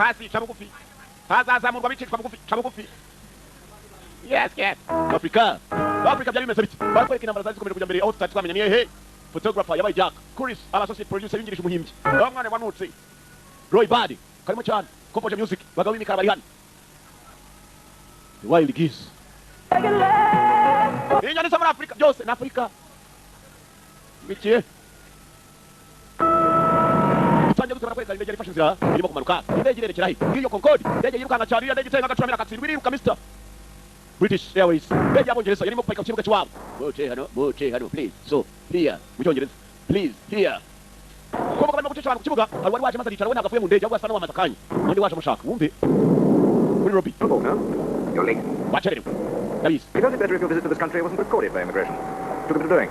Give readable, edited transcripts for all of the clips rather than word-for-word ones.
Hasi, ca bugufi, hazazamurwa bicishwa bugufi, ca bugufi. Yes, Afrika, Afrika, byari bimeze biti? Barakwereka intambara zari zikomeje kujya mbere, aho tutari twamenya ni hehe. Photographer yabaye Jack Chris, aba associate producer yungirije umuhimbyi aho mwana wanutse Roy Bad karimo cyane, composer music, bagabo b'imikara bari hano. The Wild Geese, inyoni zo muri Afurika, byose ni Afurika. Bikiye dutangiye dute? Barakwereka indege ifashe inzira, irimo kumanuka. Indege irerekera he? Ngiyo Concorde, indege yirukanka cyane, iriya ndege iteye nk'agacuramira katsindwa, iriruka. Mr British Airways, indege y'Abongereza, yarimo guparika ku kibuga cy'iwabo. Muce hano, muce hano, please, so here, mu Cyongereza, please here. Kuko barimo gucisha abantu ku kibuga, hari uwari waje maze aricara. We ntabwo avuye mu ndege, ahubwo asa n'uwamaze akanya. Undi waje amushaka, wumve muri lobby. No? You're late. Wacerewe, ndabizi. It does it better if your visit to this country wasn't recorded by immigration. Took a bit of doing.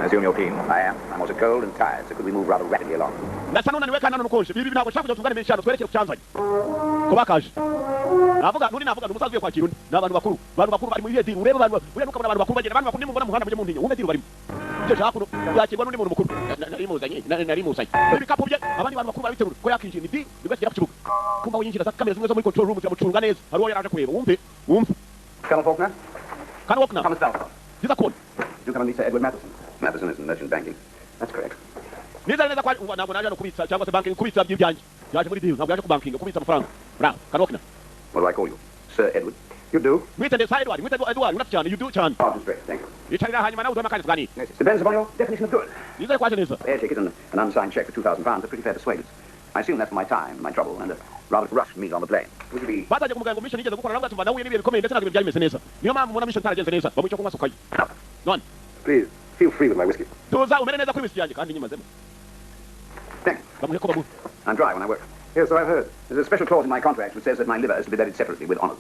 I assume you're keen. I am. I'm also cold and tired, so could we move rather rapidly along? Ndasa n'unaniwe kandi nanukonje. Ibi ntabwo nshaka kujya tuvugane menshi hano, twerekere ku cyanzanye. Ko bakaje navuga n'undi, navuga ni umusaza ugiye kwakira undi. Ni abantu bakuru, abantu bakuru bari mu ibihe deal. Urebe abantu buriya, ntukabona abantu bakuru bagenda. Abantu bakuru nimubona mu muhanda mujye muntinya, wumve deal barimo. Ibyo nshaka kuno yakirwa n'undi muntu mukuru. Nari muzanye, nari muzanye ibikapu bye, abandi bantu bakuru barabiterura ko yakinjiye. Ni deal nibwo akigera ku kibuga, kumva aho yinjira za kamera zimwe zo muri control room ziramucunga neza. Hari uwo yaraje kureba, wumve, wumve. Colonel Faulkner? Kandi Faulkner. Thomas Balfour. Byiza kubona. Do come and meet Sir Edward Matheson. Matheson is in merchant banking. That's correct. Neza neza kwa ntabwo naje hano kubitsa cyangwa se banking, kubitsa by'ibyanjye. Yaje muri deal, ntabwo yaje kubankinga, kubitsa amafaranga. Bravo, kandi Faulkner. What do I call you? Sir Edward? You do? Mwite ndetse Edward, mwite Edward, unafite cyane, you do cyane. Pardon, straight. Thank you. Yicarira, hanyuma nawe uduhe akanya tuganire. Yes, it depends upon your definition of good. Nizere kwaje neza. Air ticket and an unsigned cheque for £2,000 are pretty fair persuaders. I assume that's for my time, my trouble, and a rather rushed meal on the plane. Would you be Batangiye kumuganga ngo mission yigeze gukora, aravuga ati mva nahuye n'ibihe bikomeye, ndetse ntabwo ibintu byari bimeze neza, niyo mpamvu mubona mission itaragenze neza. Bamuha icyo kunywa, asukayo none. Please, feel free with my whiskey. Tuza umere neza kuri whisky yanjye, kandi nyimazemo. Thank you. Bamuhe ko bamuhe. I'm dry when I work. Yes, so I've heard. There's a special clause in my contract which says that my liver is to be buried separately with honors.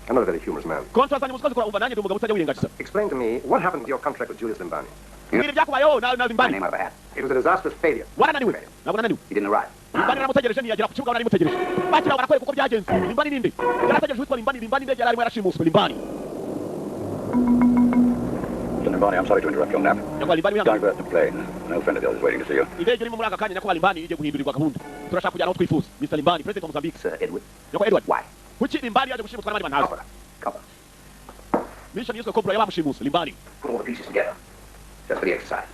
I'm not a very humorous man. Kontra zanjye muziko zikora, umva nanjye ndi umugabo utajya wirengagiza. Explain to me what happened to your contract with Julius Limbani. Mbwira ibyakubayeho na My Limbani. name out of a hat. It was a disastrous failure. Warananiwe, ntabwo nananiwe. He didn't arrive. Limbani naramutegereje, ntiyagera ku kibuga aho nari mutegereje. Bakira barakwereka uko byagenze. Limbani ninde yarategereje? Witwa Limbani. Limbani, indege yari arimo yarashimuswe. Limbani. Mr. Limbani, I'm sorry to interrupt your nap. Nyakubahwa Limbani, wihangane. Divert the plane. An old friend of yours is waiting to see you. Indege irimo muri aka kanya, nyakubahwa Limbani, igiye guhindurirwa gahunda, turashaka kujyana aho twifuza. Mr Limbani, president wa Mozambique. Sir Edward. Nyakubahwa Edward. Why? Kuki Limbani yaje gushimutwa n'abandi bantu ntazi? Copper. Copper. Mission yiswe Cobra, yabamushimuse Limbani. Put all the pieces together. Just for the exercise.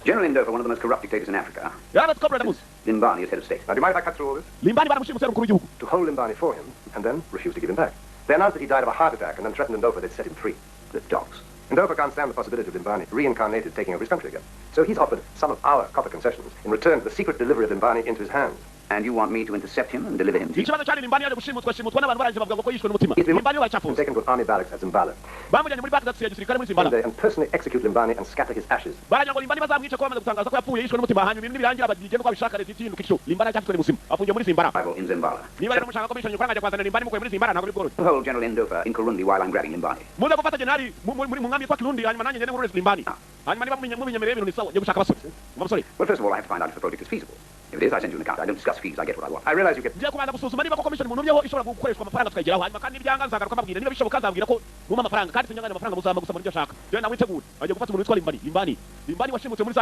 General Ndofa, one of the most corrupt dictators in Africa. Yarabatse Cobra, ndamuzi. Limbani is head of state. Now, do you mind if I cut through all this? Limbani baramushimuse, ari umukuru w'igihugu. To hold Limbani for him and then refuse to give him back. They announced that he died of a heart attack and then threatened Ndofa they'd set him free. The dogs. Ndofa can't stand the possibility of Limbani reincarnated taking over his country again. So he's offered some of our copper concessions in return for the secret delivery of Limbani into his hands. And you want me to intercept him and deliver him to you? Ikibazo cyari Limbani yaje gushimutwa, shimutwa n'abantu, barangije bavuga ngo ko yishwe n'umutima. Limbani we And baracyafunze. taken to an army barracks at Zimbala. Bamujyanye muri barracks ya gisirikare muri Zimbala. And personally execute Limbani and scatter his ashes. Baragira ngo Limbani bazamwice, ko bamaze gutangaza ko yapfuye yishwe n'umutima, hanyuma ibintu nibirangira bagende uko babishaka, leta itinduka ityo. Limbani aracyafitwe, ni muzima, afungiye muri Zimbala. Arrival in Zimbala. Niba rero mushaka ko mission nyikora nkajya kwazana Limbani mukuye muri Zimbala, ntabwo biri bworohe. Hold General Ndofa in Kurundi while I'm grabbing Limbani. Muze gufata generali muri mu nkambi yitwa Kirundi, hanyuma nanjye ngende nkurure Limbani. Hanyuma niba mubinyemereye, ibintu ni sawa, njye gushaka abasore. Umva musore. Well, first of all, I have to find out if the project is feasible. If it is, I send you an account. I don't discuss fees. I get what I want. I realize you get Ngiye kubanza gusuzuma niba koko mission muntumyeho ishobora gukoreshwa, amafaranga tukayigeraho. Hanyuma kandi nibyanga nzagaruka mbabwira. Niba bishoboka nzabwira ko mumpa amafaranga, kandi sinyangane amafaranga muzampa gusa muri ibyo nshaka. Njyewe nawe witegure, agiye gufata umuntu witwa Limbani. Limbani, Limbani washimutse muri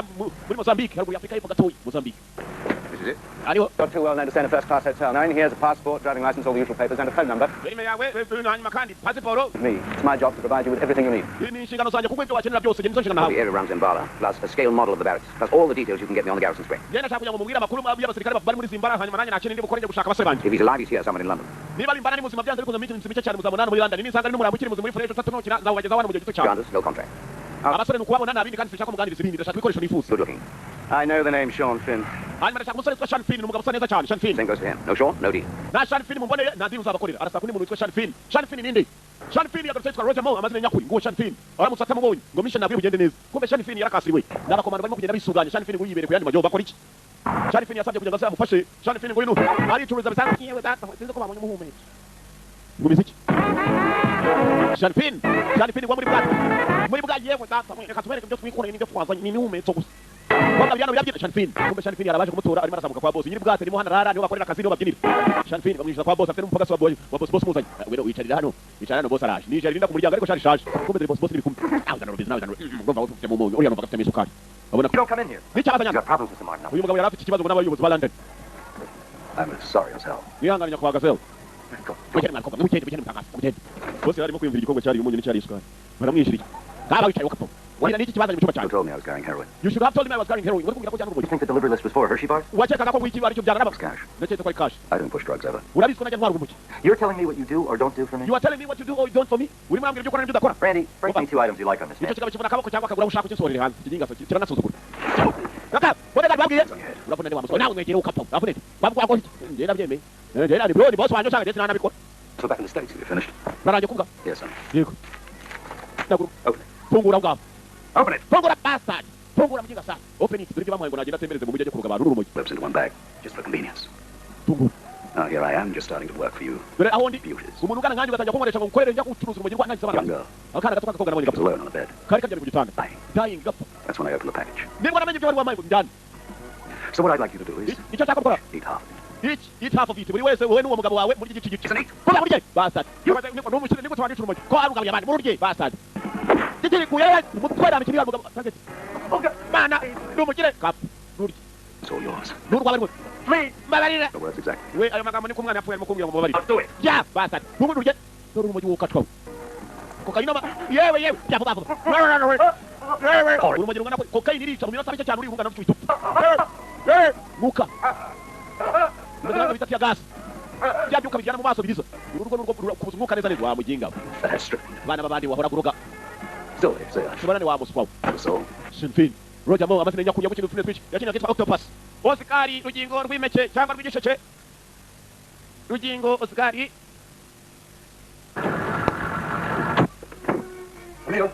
Mozambique, haruguru ya Afurika y'Epfo gatoya, Mozambique. This is it. Hariho. Got too well known to stay in a first-class hotel. Now, in here's a passport, driving license, all the usual papers, and a phone number. Permis yawe, hanyuma kandi pasiporo. Me. It's my job to provide you with everything you need. Iyi ni inshingano zanjye kuko ibyo wakenera byose njye nizo nshingano The nahawe. area around Zimbala, plus a scale model of the barracks, plus all the details you can get me on the garrison square. Njye ndashaka kugira ngo mubwire amakuru y'abasirikare bari muri Zimbara, hanyuma nanjye nta kindi ndi bukore, njye gushaka abasore banjye. If he's alive, he's here somewhere in London. Niba Limbani ari muzima, byanze bikunze mu minsi mike cyane muzabona hano muri London. Nisanga ari n'umurambo ukiri muzima muri fresh utatunukira, nzawubagezaho hano mu gihe gito cyane. Grant us no contract. Abasore ni ukubabona, nta bindi, kandi sinshaka muganiriza ibindi, ndashaka ibikoresho nifuza. Good looking. I know the name Sean Finn. Hanyuma ndashaka umusore witwa Sean Finn, ni umugabo usa neza cyane, Sean Finn. Same goes for him. No Sean, no deal. Nta Sean Finn mumboneye, nta deal uzabakorera. Arasaka undi muntu witwa Sean Finn. Sean Finn ninde? Sean Finn yagarutse yitwa Roger Moore, amazina nyakuri. Nguwo Sean Finn, aramutse atamubonye ngo mission ntabwo bugende neza. Kumbe Sean Finn yarakasiriwe n'abakomando barimo kugenda bisuganya. Sean Finn ngo yibereye ku yandi majyo bakora iki? Sean Finn yasabye kugira ngo azamufashe. Sean Finn ngo aricuruza bisanzwe. Yewe data, sinzi ko babonye umuhumetso ngo miziki. Sean Finn, Sean Finn wa muri bwa. Yewe data, reka tubereke ibyo twikoreye n'ibyo twazanye, ni imihumetso gusa. Kwanga byano birabyina Sean Finn. Kumbe Sean Finn yarabaje kumutora, arimo arazamuka kwa boss nyiri bwate, nimo hano arara, niho bakorera akazi, niho babyinira. Sean Finn bamwinjiza kwa boss, afite n'umupagasi wa boy wa boss. Boss muzanye wero, wicarira hano, wicara hano, boss araje. Nicara rinda ku muryango, ariko shari shaje. Kumbe dore boss, boss n'ibikumbi. Ah, uzana rubizi nawe, uzana ngomba ufite mu munyu, uriya numva afite isukari. Abona You don't come in here. n'icyabazanya. You got problems, Mr. Martin. Uyu mugabo yari afite ikibazo ngo n'abayobozi ba London. I'm as sorry as hell. Mwihangane nyakubahwa Gazelle. Mugende mwakobwa, mugende mugende mutangase, mugende. Bose barimo kwiyumvira igikorwa cyari umunyu n'icyari isukari. Baramwishyuriye. Kaba wicaye ukapfa. Wahira n'iki kibazanye mu cyumba You cyanjye? told me I was carrying heroin. You should have told me I was carrying heroin. Wari kumbwira ko njyana You urumogi. think the delivery list was for Hershey bars? Wakekaga ko wiki aricyo byana It's cash. Ndaketse ko ari cash. I don't push drugs ever. Urabizi ko najya ntwara urumogi. You're telling me what you do or don't do for me? You are telling me what you do or you don't for me? Urimo urambwira ibyo ukora n'ibyo udakora. Randy, break me two items you like on this Icyo man. kigabo kivuna akaboko cyangwa akagura ushaka ukinsohorere hanze. Iki gingaso kiranasuzugura. Kaka, bone babwiye. Urabona ni wa musore nawe mwegere ukapfa. Urabona bavuga ko njye nabyemeye. Njye nari bro ni boss wanjye ushaka ndetse nanabikora. So back in the States, you finished? Barangije kuvuga. Yes, son. Yego. Ndaguru. Open it. Fungura bwawe. Open it! Fungura bastard. Fungura mujinga sana. Open it. Dore ibyo bamuhaye ngo nagenda atembereze mu mujyi ajye kuruga abantu urumogi. Lips into one bag, just for convenience. Fungura. Now here I am, just starting to work for you. Dore aho ndi. Beauties. Umuntu ugana nkanjye ugatangira kunkoresha ngo nkorere njya gucuruza urumogi rwa ntangiza abana. Young girl. Akana gato k'agakobwa nabonye She was gapfa. alone on the bed, Kari karyamye ku gitanda. dying. Dying gapfa. That's when I opened the package. Nibwo namenye ibyo wari wampaye ngo njyane. So what I'd like you to do is Icyo nshaka gukora. eat half of it. Each, eat half of it. Buri wese wowe n'uwo mugabo wawe muri iki gice. Kuba murye bastard. Niko n'umukire niko twanditse urumogi. Ko arugabye abandi murye bastard. Kikiri kuye umutwara mikiri mugabo. Mana n'umukire kap. Nurye. It's all yours. Nurwa bari. Please! Mbabarira. The words exactly. We ayo magambo niko umwana yapfuye arimo kumbwira ngo mubabarire. I'll do it! Ya bastard. Ntumwe nurye. Dore urumogi wukatwa. Kokayino yewe yewe bya vuba vuba. Urumogi rungana kokayini irica mu minota mike cyane urihunga no twitupa. Muka. Umeze bita tear gas. Bya byuka bijyana mu maso biriza. Urugo n'urwo kubuza umwuka neza neza wa mujinga. That has stripped. Abana b'abandi wahora kuroga. Still, they say I Tubana ni wa muswa. the soul. Sinn Féin. Roger Moore amazina nyakuri yagukina ufilime twinshi. Yakina kitwa Octopus. Oscar rugingo rw'imeke cyangwa rw'igisheke. Rugingo Oscar. Neil.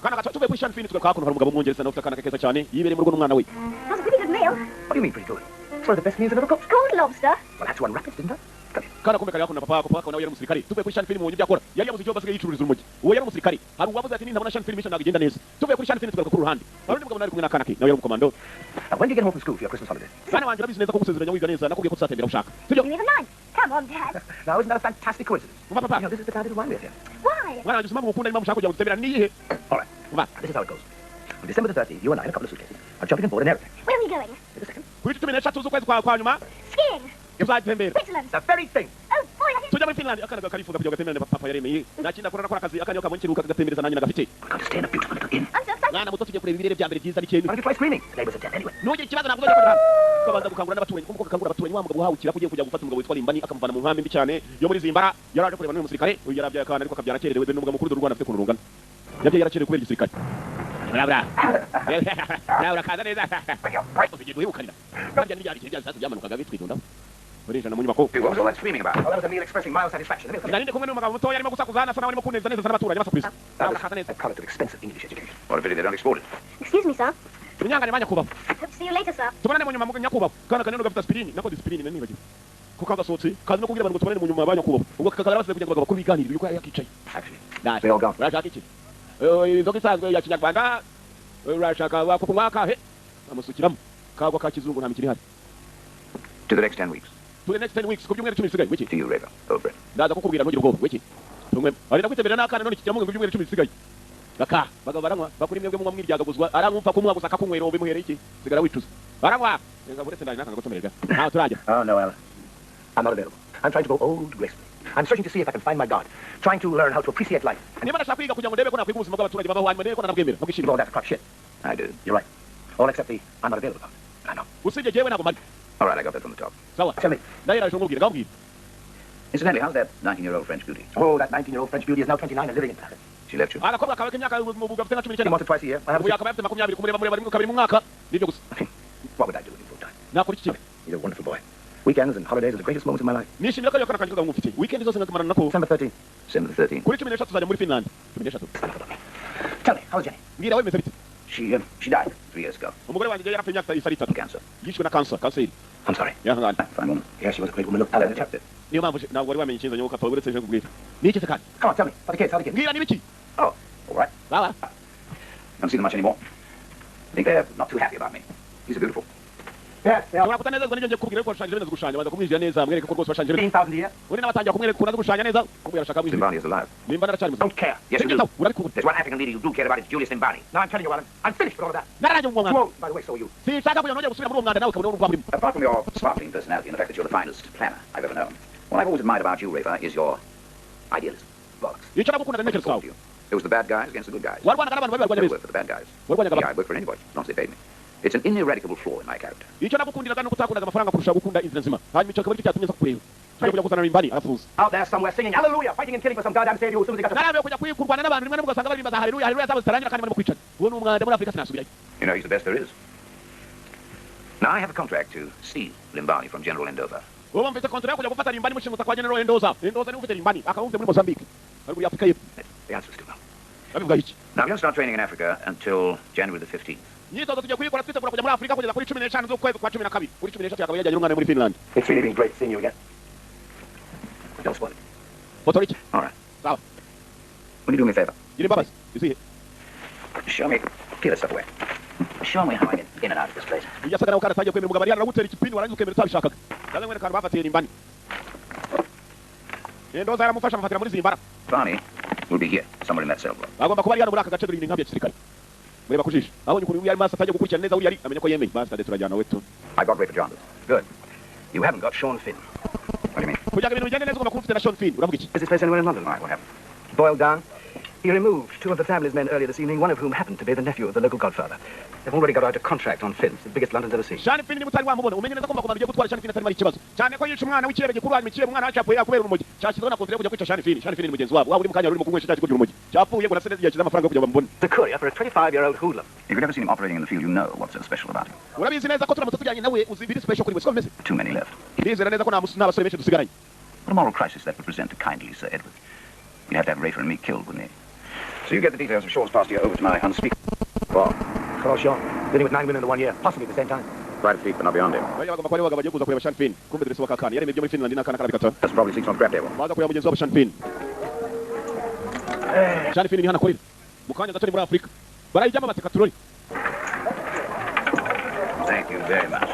Kana gato tuve kuri Sinn Féin tugaruka hakuno hari umugabo w'umwongereza nawe ufite akana keza cyane yibereye mu rugo n'umwana we. That was a pretty good meal. What do you mean, pretty good? It's one of the best meals I've ever cooked. Cold lobster. Well, I had to unwrap it, didn't I? Come here. Kana kumbe kari hakuno na papa wako, papa wako nawe yari umusirikare. Tuvuye kuri Sinn Féin mu ibyo akora. Yari yabuze icyo basigaye yicururiza urumogi. Uwo yari umusirikare. Hari uwavuze ati nintabona Sinn Féin mission ntabwo igenda neza. Tuvuye kuri Sinn Féin tugaruka ku ruhande. Hari undi mugabo nari kumwe n'akana ke nawe yari umukomando. Now, when do you get home from school for your Christmas holiday? Bana wanjye urabizi neza ko gusezeranya wiga neza nakubwiye ko tuzatembera ushaka. Sibyo? You even nine. Come on, Dad. Now, isn't that a fantastic coincidence? Umva papa. You know, this is the kind of wine we're here. Why? Mwana wanjye usimama ukunda niba mushaka kujya gutembera niyihe? All right. Umva. Now, this is how it goes. On December the 13th, you and I, in a couple of suitcases, are jumping on board an aeroplane. Where are we going? Wait a second. Kuri 13 z'ukwezi kwa kwa nyuma Skiing. tuzatembera. Switzerland. The very thing! Oh, boy, I Tujya muri Finland akana karifuza kujya gatemberana na papa yaremeye. Nta kindi akora nakora akazi akana kabonye kiruka kagatembereza nanjye nagafite. We're going to stay in a beautiful little inn. I'm so excited. Mwana muto tujye kureba ibirere bya mbere byiza n'ikintu. Why don't you try screaming? The neighbors are deaf anyway. Ntugire ikibazo ntabwo uzajya kugera hano. Ukabanza gukangura n'abaturanyi kuko gakangura abaturanyi wa mugabo uhawe ikiraka ugiye kujya gufata umugabo witwa Limbani akamuvana mu nkambi mbi cyane yo muri Zimbara yaraje kureba n'uyu musirikare uyu yarabyaye akana ariko akabyara akererewe dore n'umugabo mukuru dore u Rwanda afite ukuntu rungana yabyaye yarakerewe kubera igisirikare Bra bra bra kaza neza ugiye guhebukanira harya n'ibyari bya bisasu byamanukaga bitwidundaho barinjira mu nyubako. What was all that screaming about? Oh, that was Emil expressing mild satisfaction. Emil, come here. Nari ndi kumwe n'umugabo mutoya arimo gusakuza asa nawe arimo kuneza neza n'abaturanyi basakuriza. That Bra kaza was neza. a product of expensive English education. What a pity they don't export it. Excuse me, sir. Munyangane ba nyakubahwa. Hope to see you later, sir. Tubonane mu nyuma nyakubahwa. Kana kaneno gafite aspirini nako disiplinine nanibagiwe kuko kagasohotse kazi no kubwira abantu ngo tubonane mu nyuma ba nyakubahwa ubwo kakaba basize kugira ngo abagabo biganirire yuko yari yakicaye. Actually, Ndaje. they all gone. Urashaka iki? Inzoga isanzwe ya kinyarwanda urashaka wako kunywa akahe amusukiramo kagwa ka kizungu nta mikiri ihari. To the next 10 weeks. To the next 10 weeks ku byumweru 10 bisigaye wiki. To you, Raver. Old Britain. Ndaza kukubwira ntugire ubwoba wiki tumwe arenda kwitembera n'akana none kikiramuga ngo ibyumweru 10 bisigaye baka bagabo baranywa bakuri mwebwe munywa mwiryagaguzwa aranywa kumwa gusa akakunywera ubu bimuhereye iki sigara wicuza baranywa reka buretse ndaje nakanga gutomererwa ntaho turajya. Oh, no, Alan. I'm not available. I'm trying to grow old gracefully. I'm searching to see if I can find my God. Trying to learn how to appreciate life. And Niba ndashaka kwiga kugira ngo ndebe ko nakwiga ubuzima bw'abaturage babaho hanyuma ndebe ko nanabwemera nkabwishimira. all that's crap shit. I do. You're right. All except the I'm not available part. I know. Usibye jewe ntabwo mpari. All right, I got that from the top. Sawa. Tell me. Ndahera nkubwira ngambwira. Incidentally, how's that 19-year-old French beauty? Oh, that 19-year-old French beauty is now 29 and living in Paris. She left you? Agakobwa kawe k'imyaka ubu gafite nka cumi She n'icyenda wants it twice a year. I have ubu yakaba afite 20 kumureba mureba rimwe kabiri mu mwaka nibyo gusa. What would I do with him full time? Nakora iki kintu? He's a wonderful boy. Weekends and holidays are the greatest moments of my life. Nishimira ko akana kanjye kagabo mufite weekend zose nkamarana nako. December 13th. December the 13th. Kuri 13 tuzajya muri Finland 13. Enough about me. Tell me, how's Jenny? Mbwira we bimeze bite? She died 3 years ago. Umugore wanjye yarapfuye imyaka isari itatu. Cancer. Yishwe na cancer kanseri. I'm sorry. Yahangana. Fine woman. Yeah, she was a great woman. Look, Alan, the chapter. Niyo mpamvu ntabwo wari wamenye ikinzanye ukapfa uretse ejo kubwira ni iki se kandi? Come on, tell me. How the kids? How the kids? Mbwira ni biki? Oh, all right. Baba. Don't see them much anymore. I think they're not too happy about me. He's a beautiful. Yes, they are. Ushobora kutanezezwa n'ibyo ngiye kukubwira, ariko washushanyije neza gushushanya, banza kumwinjira neza, mwereke ko rwose washushanyije neza. 15,000 a year. Undi nawe atangira kumwereka ukuntu azi gushushanya neza, kumubwira ashaka mwinjira. Limbani is alive. Nimba naracyari muzima. Don't care. Yes, you do. Simbyitaho, urabikunda. There's one African leader you do care about. It's Julius Limbani. Now, I'm telling you, Alan, I'm finished with all of that. Nararangiye mu Too mwanda. old, by the way, so are you. Sinshaka kugira nongere gusubira muri uwo mwanda, nawe ukabona urwa murimo. Apart from your sparkling personality and the fact that you're the finest planner I've ever known, what I've always admired about you, Rafer, is your idealism. Bollocks. Icyo nagukundaga What ntekerezo important zawe. to you. It was the bad guys against the good guys. Warwanaga n'abantu babi barwanya Never beza. worked for the bad guys. Warwanyaga Yeah, ababi. I worked for anybody, as long as they paid me. It's an ineradicable flaw in my character. Icyo nagukundiraga ni uko utakundaga amafaranga kurusha gukunda inzira nzima, hanyuma icyo akaba aricyo cyatumye nza kukureba. Tujya kujya kuzana Limbani arafuza. Out there somewhere singing hallelujah, fighting and killing for some goddamn savior who as soon as he got to Narambiwe kujya kurwana n'abantu, rimwe na rimwe ugasanga baririmba za haleluya haleluya zabo zitarangira kandi barimo kwicana. Uwo ni umwanda, muri Afurika sinasubirayo. You know, he's the best there is. Now, I have a contract to steal Limbani from General Endover. Ubu mfite kontra yo kujya gufata Limbani mushimuta kwa General Endoza. Endoza niwe ufite Limbani, akaba amufite muri Mozambique, haruguru ya Afurika y'Epfo. The answer's still no. Abivuga iki? Now, we don't start training in Africa until January the 15th. Imyitozo tugiye kuyikora twitegura kujya muri Afurika kugeza kuri 15 z'ukwezi kwa 12. Kuri 13 yakaba yajyanye n'umwana we muri Finland. It's really been great seeing you again. Don't spoil it. Fotora iki? All right. Sawa. Will you do me a favor? Gira imbabazi izihe? Show me. Peel this stuff away. Show me how I get in and out of this place. Yasaga nawe kandi atangiye kwemera umugabo, ari aragutera ikipindi, warangiza ukemera utabishakaga. Ndaza nkwereka ahantu bafatiye Limbani. Endoza yaramufasha, amufatira muri Zimbara. Barney will be here, somewhere in that cell block. Agomba kuba ari hano muri aka gace, dore iyi ni inkambi ya gisirikare. Mureba ku jisho, abonye ukuntu yari maso atangiye gukurikirana neza uriya ari, amenya ko yemeye. Basi turajyana we tu. I got Rafer Janders. Good. You haven't got Sean Finn. What do you mean? Kugira ngo ibintu bigende neza, ugomba kuba ufite na Sean Finn. Uravuga iki? Is this place anywhere in London? All right, what happened? Boiled down. He removed two of the family's men earlier this evening, one of whom happened to be the nephew of the local godfather. They've already got out a contract on Finn, the biggest London's ever seen. Sean Finn, niba utari wamubona, umenye neza ko makomando ugiye gutwara Sean Finn atari ikibazo, cyane ko yishe umwana w'ikirebe gikuru, hanyuma ikirebe umwana wacu yapfuye kubera urumogi, cyashyizweho na kontra yo kujya kwica Sean Finn. Sean Finn ni mugenzi wabo waba uri mu kanya wari urimo kunywesha cya kigo urumogi cyapfuye, ngo na se yashyize amafaranga yo kugira ngo bamubone. The courier for a 25-year-old hoodlum. If you've never seen him operating in the field, you know what's so special about him. Urabizi neza ko turamutse tujyanye nawe uzi biri special kuri we, siko bimeze? Too many left. Ndizera neza ko nta basore benshi dusigaranye. What a moral crisis that would present to kindly Sir Edward. You'd have to have Rafer and me killed, wouldn't he? So you get the details of Sean's past year over to my unspeakable. Well, hello, Sean. Dealing with nine women in the one year, possibly at the same time. Quite a feat, but not beyond him. Bariya bagomba kuba ari abagabo bagiye kuza kureba Sean Finn. Kumbe dore se wa kakana yaremye ibyo muri Finland n'akana karabikata. That's probably 6 on the crap table. Baza kureba mugenzi wabo Sean Finn. Sean Finn ni hano akorera, mu kanya gato ni muri Afurika barayijyamo bateka turori. Thank you very much.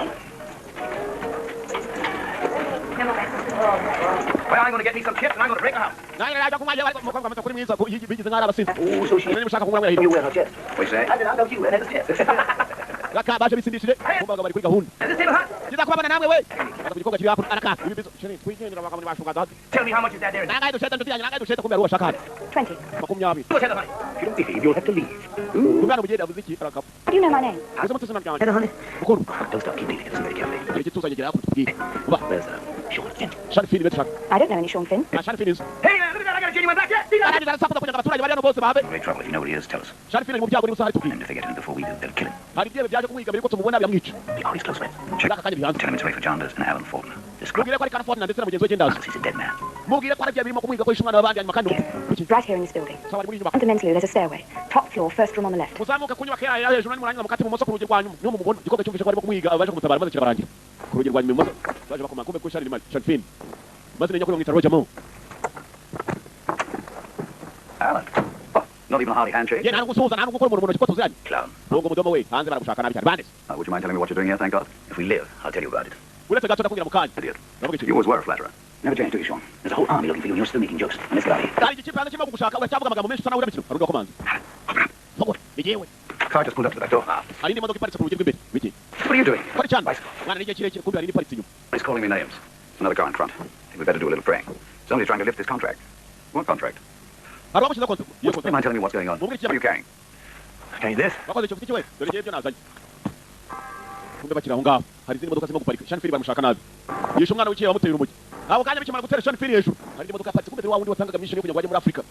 Well, I'm going to get me some chips and I'm going to break the house. Nanjye najya kunywa, ariko umukobwa amaze kuri mwiza bigize nk'aho ari abasinzi. Oh, so she. Niba ushaka kunywa You hirya. wear her chest. What do you say? I did not know you wear her chest. Raka baje bisindishije, kumva abagabo bari kuri gahunda. Is this table hot? Byiza kubabana namwe we. Baza ku gikorwa kiri hakuno araka ibi bizo chéri twigendera, abagabo ntibashuka dada. Tell me how much is that there? Nangahe dusheta, nshuti yanjye? Nangahe dusheta? Kumbe hari uwo ashaka hano. 20. 20. What's that, honey? If you don't behave, you'll have to leave. Kumbe hano mugende avuze iki, arakapfa. How do you know my name? Uzi mutse izina ryanjye? Hello, honey. Mukuru. Don't stop. Keep dealing. Listen very carefully. Dore igituza nyegera hakuno tubwire uba. Where's Sean Finn? Sean Finn niwe dushaka. I don't know any Sean Finn. Na Sean Finn izi. Hey, look at that. I got a genuine black cat. See that? Arangije arasakuza kugira ngo abaturage bari hano bose babe. Great trouble. If you know what he is, tell us. Sean Finn ari mu byago, niba usahari tubwire. And if they get to him before we do, they'll kill him. Hari ibyebe byaje kumwiga mbere yuko tumubona biramwica. They are his close friends. Muri aka kanya biri hanze. Tell him it's Rafer Janders and Alan Faulkner. Describe Mubwire ko ari Kana Faulkner ndetse na mugenzi we Jenders. he's a dead man. Mubwire ko ari bya birimo kumwiga ko yishe umwana w'abandi, hanyuma kandi kuki? Right here in this building. Sawa, ari muri iyi nyubako. Under men's loo, there's a stairway. Top floor, first room on the left. Muzamuke ku nyubako yayo hejuru, nimurangiza mukate ibumoso ku rugi rwa nyuma niho mumubona. Igikorwa cyumvishe ko barimo kumwiga, baje kumutabara maze kirabarangira. Ku rugi rwa nyuma ibumoso baje bakoma, kumbe ko Sean Finn, Sean Finn maze nenya ko bamwita Roger Moore. Alan. Oh, not even a hearty handshake. Ye nta gusuhuza, nta gukora umuntu mu ntoki ko tuziranye. Clown. Nubwo mudomo we, hanze baragushaka nabi cyane bandese. Would you mind telling me what you're doing here, thank God? If we live, I'll tell you about it. Uretse gato, ndakubwira mu kanya. Idiot. Uravuga iki? You always were a flatterer. Never change, do you, Sean? There's a whole army looking for you, and you're still making jokes. And let's get out of here. Hari igikipe hanze kirimo kugushaka, uracyavuga amagambo menshi usa nawe uramikino. Hari undi wakomanze. Fungura, ni jyewe. Car just pulled up to the back door. Hari indi modoka iparitse ku rugi rw'imbere biki? What are you doing? Kora cyane. Bicycle. Mwana, ni igihe kirekire, kumbe hari indi iparitse inyuma. He's calling me names. Another car in front. I think we'd better do a little praying. Somebody's trying to lift this contract. What contract? Hari uwamushyizeho konti iyo Do you konti. mind telling me what's going on? Mubwire What are you carrying? Carrying this? Wakoze icyo ufite iki we? Dore ngiye ibyo nazanye. Kumbe bakiri aho ngaho hari izindi modoka zirimo guparika. Sean Finn baramushaka nabi, yishe umwana w'ikiye wamuteye urumogi. Ako kanya bikimara gutera Sean Finn hejuru, hari indi modoka yaparitse, kumbe dore wa wundi watangaga mission yo kugira ngo ajye muri Afurika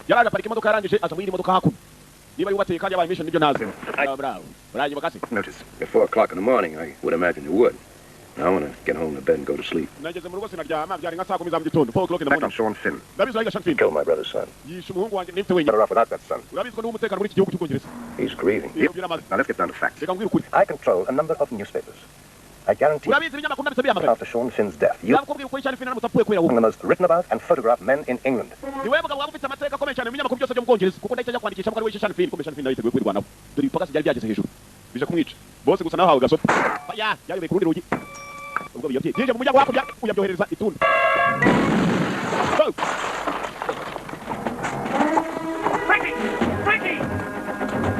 yaraje aparika imodoka, yarangije aza mu yindi modoka hakuno. Niba yubateye kandi yabaye mission, nibyo ntazi. Bravo, bravo, uranyibuka se? Notice. At 4 o'clock in the morning, I would imagine you would. Now I want to get home to bed and go to sleep. Nageze mu rugo sinaryama, byari nka saa 10 za mu gitondo, 4 o'clock in the Back on morning. Sean Finn. Ndabizi urayiga Sean Finn. Killed my brother's son. Yishe umuhungu wanjye nifite wenyine. Better off without that son. Urabizi ko niwe umutekano muri iki gihugu cy'Ubwongereza. He's grieving. Iyo biramaze. Now let's get down to facts. Reka mbwire ukuri. I control a number of newspapers. I guarantee Urabizi ibinyamakuru ndabitse bihamagara. after Sean Finn's death, you Ndakubwira ukuri, Sean Finn aramutse apfuye kubera wowe, among the most written about and photographed men in England. Ni wewe mugabo waba ufite amateka akomeye cyane mu binyamakuru byose byo mu Bwongereza, kuko ndahita njya kwandikisha ko ari we Sean Finn. Kumbe Sean Finn nawe yiteguye kwirwanaho. Dore ibipagasi byari byageze hejuru bije kumwica. Bose gusa nawe hawe gasopo. Ya, yayobeye ku rundi rugi. Ubwo biyobye. Yinjiye mu muryango hakurya, uyabyohereza itunda. Oh. Frankie! Frankie!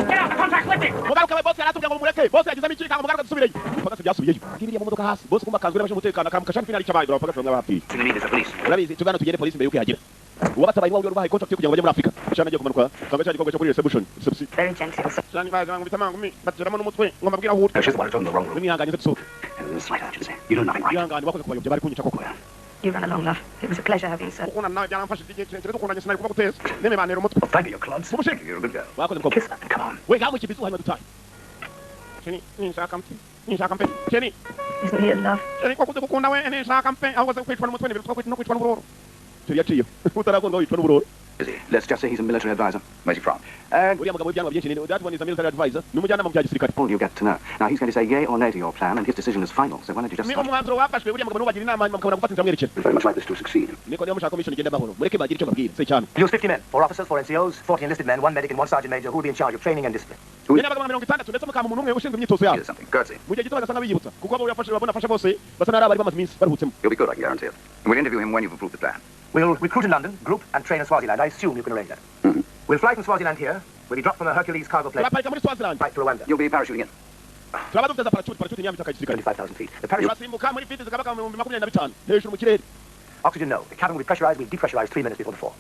Get out! The contract's lifted! Mugaruka we boss yaratubwiye ngo mumureke. Boss yagizemo ikikanga mugaruka dusubireyo. Ipagasi byasubiyeyo. Ngiriya mu modoka hasi. Boss kumba kanzwe n'abashinzwe umutekano akamuka Sean Finn ari cyabaye. Abapagasi bamwe bapfiye. You need is the police. Urabizi tugana tugende polisi mbere yuko ihagera. Uwabatabaye ni wari ubahaye contract yo kugira ngo bajye muri Afrika. Sean agiye kumanuka. Sanga cya gikorwa cyo kuri reception. Reception. Very gentle. sir. Sean baje bangubita amangumi bateramo n'umutwe ngo mbabwire aho uri. No, she's the one who told them the wrong room. Mwihanganye nze dusohoke. And there's a slight urgency. You know nothing, right? Mwihangane bakoze kubayobya bari kunyica koko. You run along, love. It was a pleasure having you, sir. Gukundana nawe byaramfashije igihe kirekire dukundanye sinari kuba guteza. Nimibanira umutwe. Well, thank you, you clods. Mumushike. You're a good girl. Wakoze mukobwa. Kiss her and come on. We gamu kibizu hanyuma dutahe. Sheni, ninshaka mpe. Ninshaka mpe. Sheni, Isn't he in love? Sheni ko gukunda we ninshaka mpe. Ahubwo se kwicwa n'umutwe n'ibirutwa no kwicwa n'uburoro. Turi yaciye. Utarakundwa wicwa n'uburoro. Is he? Let's just say he's a military advisor. Where's he from? And Uriya mugabo w'ibyanwa byinshi ni that one is a military advisor. Ni umujyanama mu bya gisirikare. All you get to know. Now, he's going to say yay or nay to your plan, and his decision is final. So why don't you just Ni start? umwanzuro wafashwe uriya mugabo nubagira inama hanyuma mukabona gufata inzira mwerekera. we'd very much like this to succeed. Niko niba mushaka mission igenda amahoro. Mureke bagire icyo babwira. Se cyane. Use 50 men, 4 officers, 4 NCOs, 40 enlisted men, 1 medic and 1 sergeant major who will be in charge of training and discipline. Nyine abagabo 60 ndetse mukama umuntu umwe ushinzwe imyitozo yabo. Here's something. Courtesy. Mu gihe gito bagasa nk'abiyibutsa kuko abo yafashe babona afashe bose basa n'ari abari bamaze iminsi baruhutsemo. You'll be good, I can guarantee it. And we'll interview him when you've approved the plan. We'll recruit in London, group and train in Swaziland. I assume you can arrange that. We'll fly from Swaziland here. We'll be dropped from a Hercules cargo plane Turaparika muri Swaziland. right to Rwanda, You'll be parachuting in. Turaba dufite za parachute, parachute ni ya mitaka ya gisirikare. 25,000 feet. The parachute... Turasimbuka muri feet zikabaka mu 25 hejuru mu kirere. Oxygen, no. The cabin will be pressurized. We'll depressurize 3 minutes before the fall.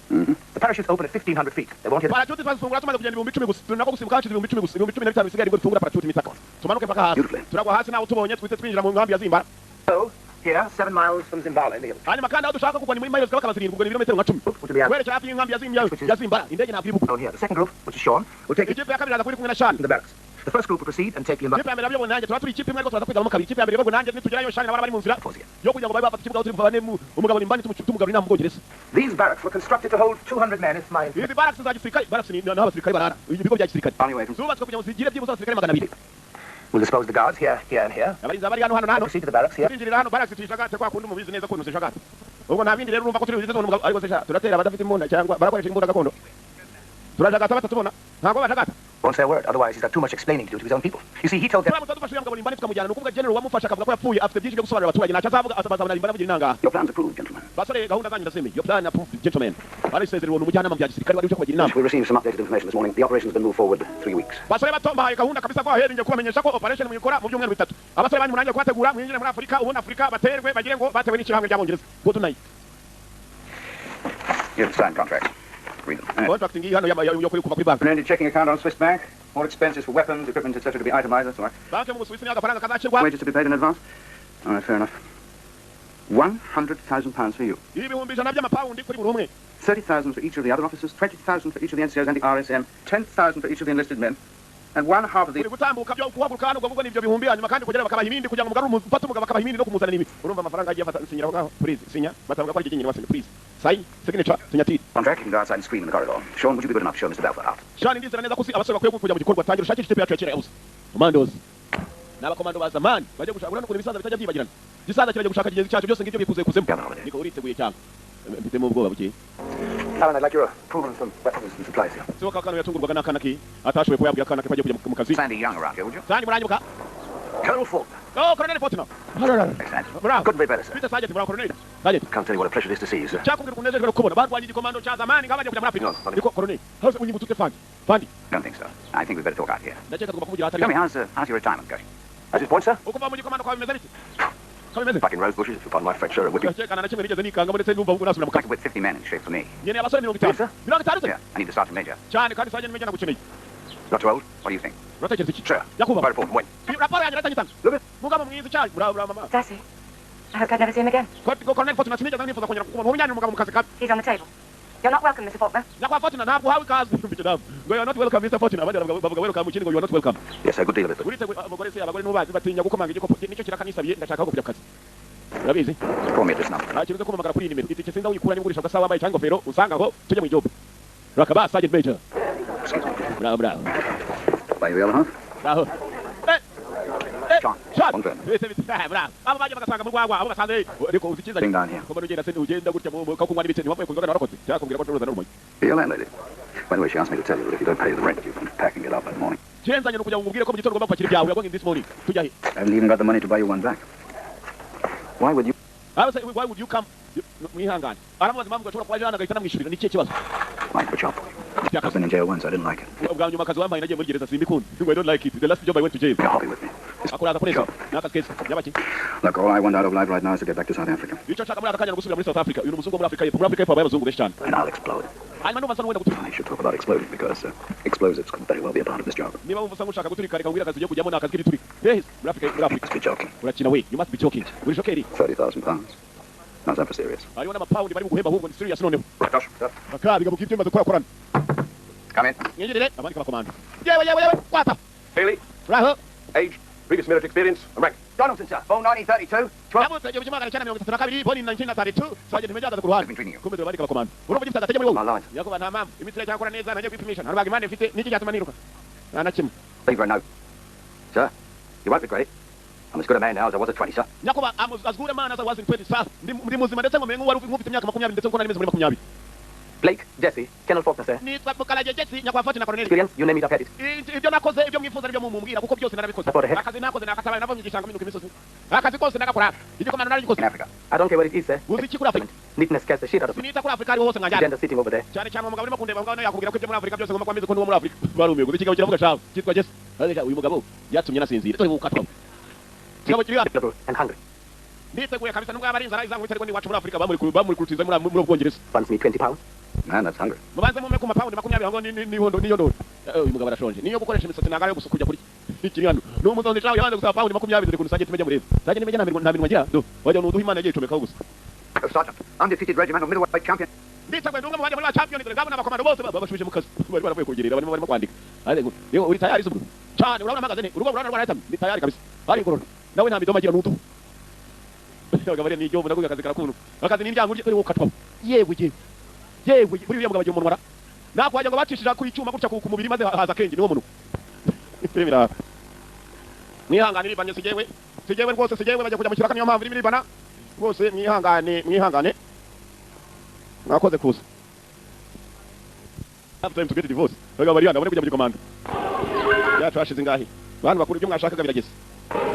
The parachutes open at 1,500 feet. They won't hit... Parachute twazifungura tumaze kugenda 10,000 gusa. Turi nako gusimbuka hashize 10,000 gusa. 15,000 bisigaye aribwo dufungura parachute imitaka. Tumanuke mpaka hasi. Beautifully. Turagwa hasi nawe tubonye twite twinjira mu nkambi ya Zimbara. So, here, 7 miles from Zimbabwe in the hills. Hanyuma kandi aho dushaka kugwa ni muri miles zikabaka 7 ubwo ni ibirometero nka 10. Which will be out Werekera hafi y'inkambi ya Zimbabwe ya Zimbara. Indege ntabwo iri bugwe. here. The second group, which is Sean, will take it Ikipe ya kabiri iraza kuri kumwe na Sean. from the barracks. The first group will proceed and take Limbani. Ikipe ya mbere yayobowe nanjye tuba turi ikipe imwe ariko turaza kwigabamo kabiri. Ikipe ya mbere iyobowe nanjye nitugerayo Sean nabo bari mu nzira yo kugira ngo babe bafata ikibuga aho turi buvane umugabo Limbani tumugarura inama mu Bwongereza. These barracks were constructed to hold 200 men if my... Izi barracks za gisirikare, barracks ni naho abasirikare barara. Ibigo bya gisirikare. Anyway, from Zubatswe kugira ngo zigire byibuze abasirikare 200. We'll dispose the guards here, here and here. Abarinzi bari hano hano na hano. Proceed to the barracks here. Turinjirira hano barracks tuyishagate kwa kundi mubizi neza kuntu zishagate. Ubwo nta bindi rero urumva ko turi buzize umugabo ariko se turatera abadafite imbunda cyangwa barakoresha imbunda gakondo. Turajagata batatubona. Ntabwo bajagata. Won't say a word, otherwise he's got too much explaining to do to his own people. You see, he told them... Turamutse dufashe uriya mugabo Limbani tukamujyana ni ukuvuga general wamufashe akavuga ko yapfuye afite byinshi byo gusobanurira abaturage ntacyo azavuga azabona Limbani avugira inanga. your plan's approved, gentlemen. Basore gahunda zanyu ndazemeye. Your plan approved, gentlemen. Barisezererwa ni umujyanama mu bya gisirikare wari uje kubagira inama. We received some updated information this morning. The operation's been moved forward 3 weeks. Basore bato mbahaye gahunda kabisa ko ahereye ngiye kubamenyesha ko operation muyikora mu byumweru bitatu. Abasore banyu murangiye kubategura mwinjire muri Afurika ubundi Afurika baterwe bagire ngo batewe n'ishyirahamwe ry'Abongereza. Good night. Here are the signed contracts. Read them. Contract ngiyi hano yo kuri kuva kuri banki. Open-ended checking account on Swiss Bank. All expenses for weapons, equipment, etc. to be itemized. That's all right. Banki mu Busuwisi niyo agafaranga kazashyirwa. Wages to be paid in advance. All right, fair enough. £100,000 for you. 100,000 by'amapawundi kuri buri umwe. 30,000 for each of the other officers, 20,000 for each of the NCOs and the RSM, 10,000 for each of the enlisted men, and one half of the... Uri gutambuka byo kuhaguruka hano ubwo nibyo bihumbi hanyuma kandi kugera bakabaha ibindi kugira ngo mugarure umufate umugabo bakabaha ibindi no kumuzanira ibi. Urumva amafaranga agiye afata sinyira aho ngaho. Please sinya. Batavuga ko ari igihe wasinye please. Sign signature sinyatiri. Contract, you can go outside and scream in the corridor. Sean, would you be good enough to show Mr. Balfour out? Sean ndizera neza ko si abasore bakwiye kujya mu gikorwa tangira ushakishe ikipe yacu ya kera yabuze. Commandos. N'abakomando ba zamani bajya gushaka urabona ukuntu ibisaza bitajya byibagirana. Igisaza kirajya gushaka kigenzi cyacu byose ngibyo bikuze kuzemo. Niko uriteguye cyane. Mfitemo ubwoba buke. Alan, I'd like your approval on some weapons and supplies here. Sibo kakano yatungurwaga n'akana ke atashoboye kuba yabwira akana ke ko agiye kujya mu kazi. Sandy Young around here, would you? Sandy muranyibuka. Colonel Faulkner. Oh, Colonel Faulkner. Excellent. Bravo. Couldn't be better, sir. Peter Sergeant, bravo, Colonel. Sergeant. Can't tell you what a pleasure it is to see you, sir. Cyakubwira ukuntu nejejwe no kubona barwanye igikomando cya zamani nk'abajya kujya muri Afurika. No, Niko Colonel. Hose unyibutse ute Fandi? Fandi. Don't think so. I think we'd better talk out here. Ndakeka tugomba kuvugira ahatari. Tell me, how's your retirement going? At this point, sir? Uko mu gikomando kwawe bimeze bite? Ko bimeze? Back in rose bushes, if you pardon my French, sir, a whipping. Ndakeka na kimwe nigeze nikangamo ndetse numva ubwo nasubira mu Like kazi. to whip 50 men in shape for me. Nkeneye abasore 50. 50 se? Yeah, I need the sergeant major. Cyane kandi Sergeant Major nagukeneye. Not too old? What do you think? Uratekereza iki? Sir. Nyakubahwa. My report, when? Raporo yanjye natanyitanga. Look at... Mugabo mwiza cyane. Bravo, bravo mama. Darcy, I hope I'd never see him again. Colonel Fortuna sinigeze nifuza kongera kukubona. Ntunyane umugabo mu kazi kabi. He's on the table. You're not welcome, Mr. Faulkner. Nyakubahwa Fortuna ntabwo uhawe ikaze. Ngo you are not welcome, Mr. Fortuna. Abandi bavuga welcome ikindi ngo you are not welcome. Yes, a good deal of it. But... Uriteguye abagore se abagore n'ubazi batinya gukomanga igikopo nicyo kiraka nisabiye ndashaka ko kujya ku kazi. Urabizi? Call me at this number. Nta kintu cyo kumamagara kuri iyi nimero. Itike sinza uyikura niba ugurisha agasa wambaye cyangwa ingofero usanga aho tujye mu ijob. Rakaba Sergeant Major. Excuse me. Bravo, bravo. Buy you the other half? Bravo. Eh! Eh! Sean, Sean! one burn. Bise bise. Bravo. Abo baje bagasanga mu rwagwa abo basanze ariko uzi icyiza. Thing down here. Ko mbona ugenda se ugenda gutya mu ko kunywa n'ibitse ntiwavuye ku nzoga narakoze. Cyakubwira ko ncuruza n'urumogi. Your landlady. By the way, she asked me to tell you that if you don't pay the rent, you can pack and get out by the morning. Kirenzanye ni ukugira ngo umubwire ko mu gitondo ugomba gupakira ibyawe. We are going this morning. Tujya he? I haven't even got the money to buy you one back. Why would you? I was say, why would you come? Mwihangane, aramubaza impamvu ashobora kuba aje hano agahita anamwishyurira. Ni ikihe kibazo? Might have a job for you. I've been in jail once. I didn't like it. Ubwa nyuma akazi wampaye nagiye muri gereza simbikunda. I don't like it. The last job I went to jail. Your hobby with me. Akora agakoresha ni akazi keza yabaki. Look, all I want out of life right now is to get back to South Africa. Icyo nshaka muri aka kanya ni ugusubira muri South Africa. Uyu ni umuzungu wo muri Afrika y'Epfo. Muri Afrika y'Epfo habaye abazungu benshi cyane. And I'll explode. Hanyuma ndumva nsa n'uwenda guturika. I should talk about exploding because explosives could very well be a part of this job. Niba wumva usa nk'ushaka guturika, reka nkubwire akazi ugiye kujyamo ni akazi k'ibiturika. Hehe, muri Afrika, muri Afrika. Must be joking. Urakina we. You must be joking. Uri jokeri. £30,000. How's that for serious? Hariho n'amapawundi bari buguhemba. Ahubwo ni serious noneho. Josh, sir. Akabigabo k'ibyo bimaze kuyakorana. Come in. Mwinjirire abandi kabakomando. Yewe, yewe, yewe, kwata. Haley, uraho. Age, previous military experience, and rank. Donaldson, sir. Born 1932. 12. Yavutse 1932, born in 1932. Sergeant Major ahagaze ku ruhande. I've been treating you. Kumbe dore abandi kabakomando. Urumva ugifite agatege muri wowe? My lines. Yakuba, nta mpamvu, imitsi iracyakora neza, ntajya kwipimisha, nta rubaga impande mfite. Niki cyatuma niruka? Nta na kimwe. Leave her a note. Sir, you won't regret it. I'm as good a man now as I was at 20, sir. Nyakuba, I'm as good a man as I was in 20, sir. Ndi muzima ndetse nkomeye nk'uwari nk'ufite imyaka 20, ndetse nkuko nari meze muri 20. Blake, Jesse, Colonel Faulkner, sir. Nitwa Mukarage Jesse, nyakubahwa Fatina Colonel. Experience, you name it, I've had it. Ibyo nakoze, ibyo mwifuza nibyo mumumbwira, kuko byose narabikoze. Support ahead. Akazi nakoze nakatabaye, navomye igishanga, minuka imisozi, akazi kose ndagakora, igikomano naragikoze. In Africa. I don't care where it is, sir. Uzi iki kuri Afurika? Neatness scares the shit out of me. Sinita kuri Afurika ariho hose mwajyana. Gender sitting over there. Cyane cyane umugabo urimo kundeba ngaho nawe yakubwira ko ibyo muri Afurika byose ngomba kuba mbizi, ko ndi uwo muri Afurika. Barumiwe gusa. Ikigabo kiravuga shawe cyitwa Jesse. Ariko uyu mugabo byatumye nasinzira. Dore ukatwa kigabo kiri hano. Little and hungry. Nditeguye kabisa nubwo yaba ari inzara izankubita, ariko ni iwacu muri Afurika. Bamuri kurutiza muri Bwongereza. Funds me £20. Man, that's hungry. Mubanze mume ku mapawundi 20 ngo nihondo niyo ndoro. Uyu mugabo arashonje, niyo gukoresha imisatsi ntabwo ariyo gusa kujya kurya. Ikiri hano ni umuzondi shawe yabanze gusaba pawundi 20. Dore kuntu sajye tumejya murebe sajye nimejya, nta mirwa, nta minwa agira. Do wajya ni uduha Imana yagiye icomekaho gusa. Oh, Sergeant, undefeated regimental middleweight champion. Nditeguye, ndi umwe mu bajya muri ba champion. Dore ngabo n'abakomando bose babashubije mu kazi bari baravuye kugerera, barimo kwandika. Ariko yewe, uri tayari se ubwo? Cyane. Urabona mpagaze ne urugo, urabona rwarahitamye. Ndi tayari kabisa. Ari ngorora nawe nta midoma agira n'utu. Abagabo ni igihugu ndakuga akazi karakunu akazi n'indyango rye. Dore ukatwa. Yewe, yewe, yewe, buri uriya mugabo agira umunwa nako wagira ngo bacishije ku icyuma gutya ku mubiri maze haza akenge. Niwo muntu filime iraha. Mwihangane, iribanye. Sigewe, sigewe rwose, sigewe. Bajya kujya mu kiraka, niyo mpamvu irimo iribana rwose. Mwihangane, mwihangane, mwakoze kuza. Have time to get a divorce. Abagabo bari hano bari kujya muri komando yacu. Hashize ingahe bantu bakuru? Ibyo mwashakaga birageze,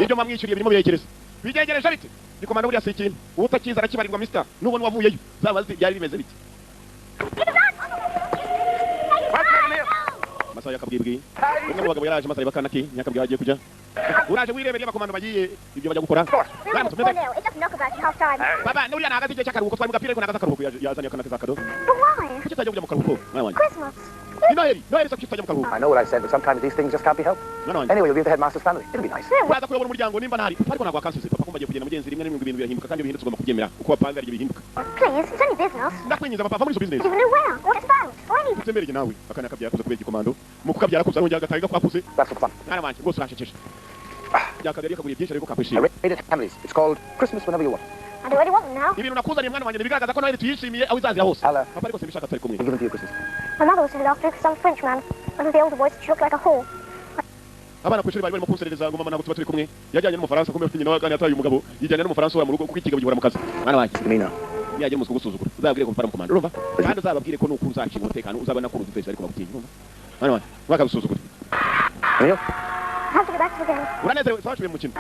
ibyo mwamwishyuriye birimo biregereza. Bigegereje bite? Ni komando buriya si ikintu utakiza arakibarirwa. Mister nubona wavuyeyo zaba byari bimeze bite? Amasaha y'akabwibwi. Umwe mu bagabo yaraje maze areba akana ke nyakabwi agiye kujya. Uraje wirebera iyo abakomando bagiye ibyo bajya gukora. Baramutse umeze. It doesn't knock about at half time. Baba nuriya nahagaze igihe cy'akaruhuko. Twari mu gapira ariko nahagaze akaruhuko. Yazanye akana ke za kado. But why? Kuki utajya kujya mu karuhuko, mwana wanjye? Christmas. Ni Noheli, Noheli se. Kuki utajya mu karuhuko? I know what I said, but sometimes these things just can't be helped. Mwana wanjye. Anyway, you'll be with the headmaster's family. It'll be nice. Uraza kuyobora umuryango nimba ntari, ariko ntabwo wakansubiza papa. Kumva agiye kugenda mugenzi. Rimwe na rimwe ngo ibintu birahinduka, kandi iyo bihindutse ugomba kubyemera uko wapanga ari bihinduka. Please, it's only business. Ndakwinginze papa, va muri izo business. You don't know where, what it's about, or anything. Utembereye nawe akana kabyara kuza kubera igikomando mu kukabyara kuza arongera agatanga kwakuze. That's for fun. Mwana wanjye rwose uransekeje. Byakabyara yakaguriye byinshi ariko I kakwishima. read it at families. It's called Christmas Whenever You Want. I don't really want them now. Ibintu nakuzaniye mwana wanjye bigaragaza ko Noheli tuyishimiye aho izazira hose. Hello. Papa, ariko simbishaka turi kumwe. We'll give them to you Christmas. My mother was in last week with some Frenchman. One of the older boys, she looked like a whore. Abana ku ishuri bari barimo kunserereza ngo mama ntabwo tuba turi kumwe, yajyanye n'Umufaransa. Kumbe nyina wa kandi yataye umugabo, yijyanye n'Umufaransa uhora mu rugo kuko ikigabo gihora mu kazi. Mwana wanjye, Me now. niyagira umuswa ugusuzugura uzababwire ko mpara mu komando, urumva? Kandi uzababwire ko nuko uzacunga umutekano uzabona ko uruzi twese ariko bagutinya, urumva mwana wanjye? Bakagusuzugura. Neil? I have to go back to the game. Uranezerewe? Sawa, mu mukino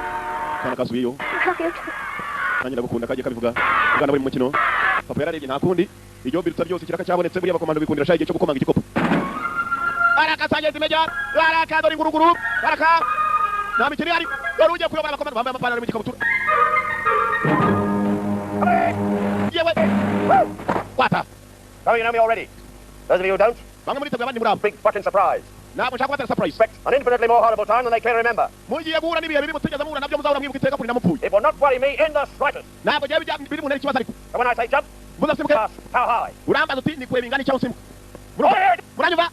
kana kasubiyeyo. I love you too. Nanjye ndagukunda. Kagiye kabivuga ubwana buri mu mukino. Papa yararebye nta kundi, iryo biruta byose ikiraka cyabonetse. Buriya abakomando bikundira shayi igihe cyo gukomanga igikopo. Baraka sangenzi meja baraka, dore inguruguru baraka, nta mikino ihari. Dore ugiye kuyobora abakomando bambaye amapantaro mu gikabutura. Yewe, kwata. Oh, you know me already. Those of you who don't, Bamwe muri abandi muri abo. Big fucking surprise. Ntabwo nshaka kubatera surprise. Expect an infinitely more horrible time than they can remember. Mugiye guhura n'ibihe bibi mutigeze muhura nabyo, muzahora mwibuka iteka kuri namupfuye. It will not worry me in the slightest. Ntabwo byaba biri mu ntera ikibazo ariko. And when I say jump, Muzasimbuke. Ask how high. Urambaza uti ni kure bingana icyaho usimbuka. Muranyumva?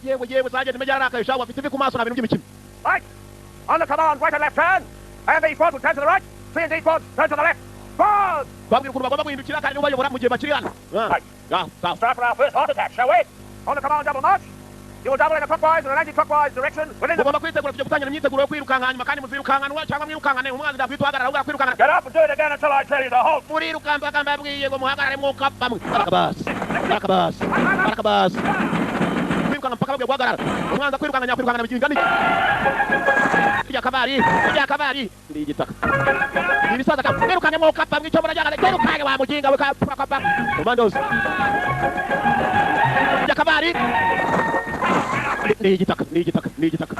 Yewe, yewe, sergeant major yarakaye shahu, afite ivi ku maso. Nta bintu by'imikino. Right. On the command, right and left turn. And the squad will turn to the right. C and D squad turn to the left. Forward. Babwira ukuntu bagomba guhindukira kandi ubayobora mu gihe bakiri hano. Right. Ah, sawa. Start for our first heart attack, shall we? On the command, double march. You will double in a clockwise and an anti-clockwise direction within the... Mugomba kwitegura, tujya gutangira imyiteguro yo kwirukanka. Hanyuma kandi muzirukankanwa cyangwa mwirukankane, umwanzi ndakwita uhagarara ahubwo arakwirukankana. Get up and do it again until I tell you to halt. Murirukanka mpaka mbabwiye ngo muhagarare mwuka bamwe. Barakabasi, barakabasi, barakabasi. Kwirukanka mpaka babwiye guhagarara. Umwanza kwirukanka nyakwirukanka biginga niki. Irya kabari, irya kabari. Ndi igitaka. Ibisaza ka kwirukanka mwo kapa mwico murajyana. Kwirukanka wa mujinga we kapa kapa. Commandos. Irya kabari. Ndi igitaka, ndi igitaka, ndi igitaka.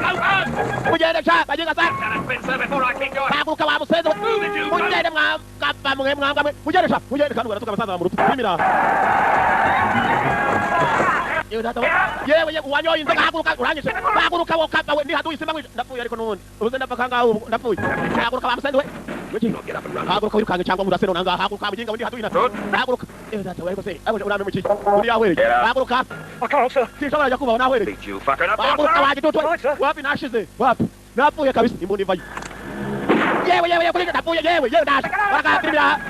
Mugende sha, bajinga sa. Haguruka wa musenzi. Mugende mwa kapa mwe mwanga mwe. Mugende sha, mugende kandi baratuka abasaza bamuruta. Bimira. Yewe data we. Yewe yewe wanyoye inzoga haguruka uranyishe. Haguruka wo kapa we ni haduyi simba ndapfuye ariko nubundi. Ubuze ndapfa kanga ubu ndapfuye. Haguruka wa musenzi we. Haguruka wirukange cyangwa murase nonanga haguruka mujinga we ni haduyi na. Haguruka. Yewe data we ariko se abo urame muki. Uri yahwereye. Haguruka. Sinshobora kujya kubaho nahwereye. Haguruka wagitutu. Wapi nashize? Wapi? Napfuye kabisa imbunda ivayo. Yewe yewe yewe ndapfuye yewe yewe ndaje. Barakapimira.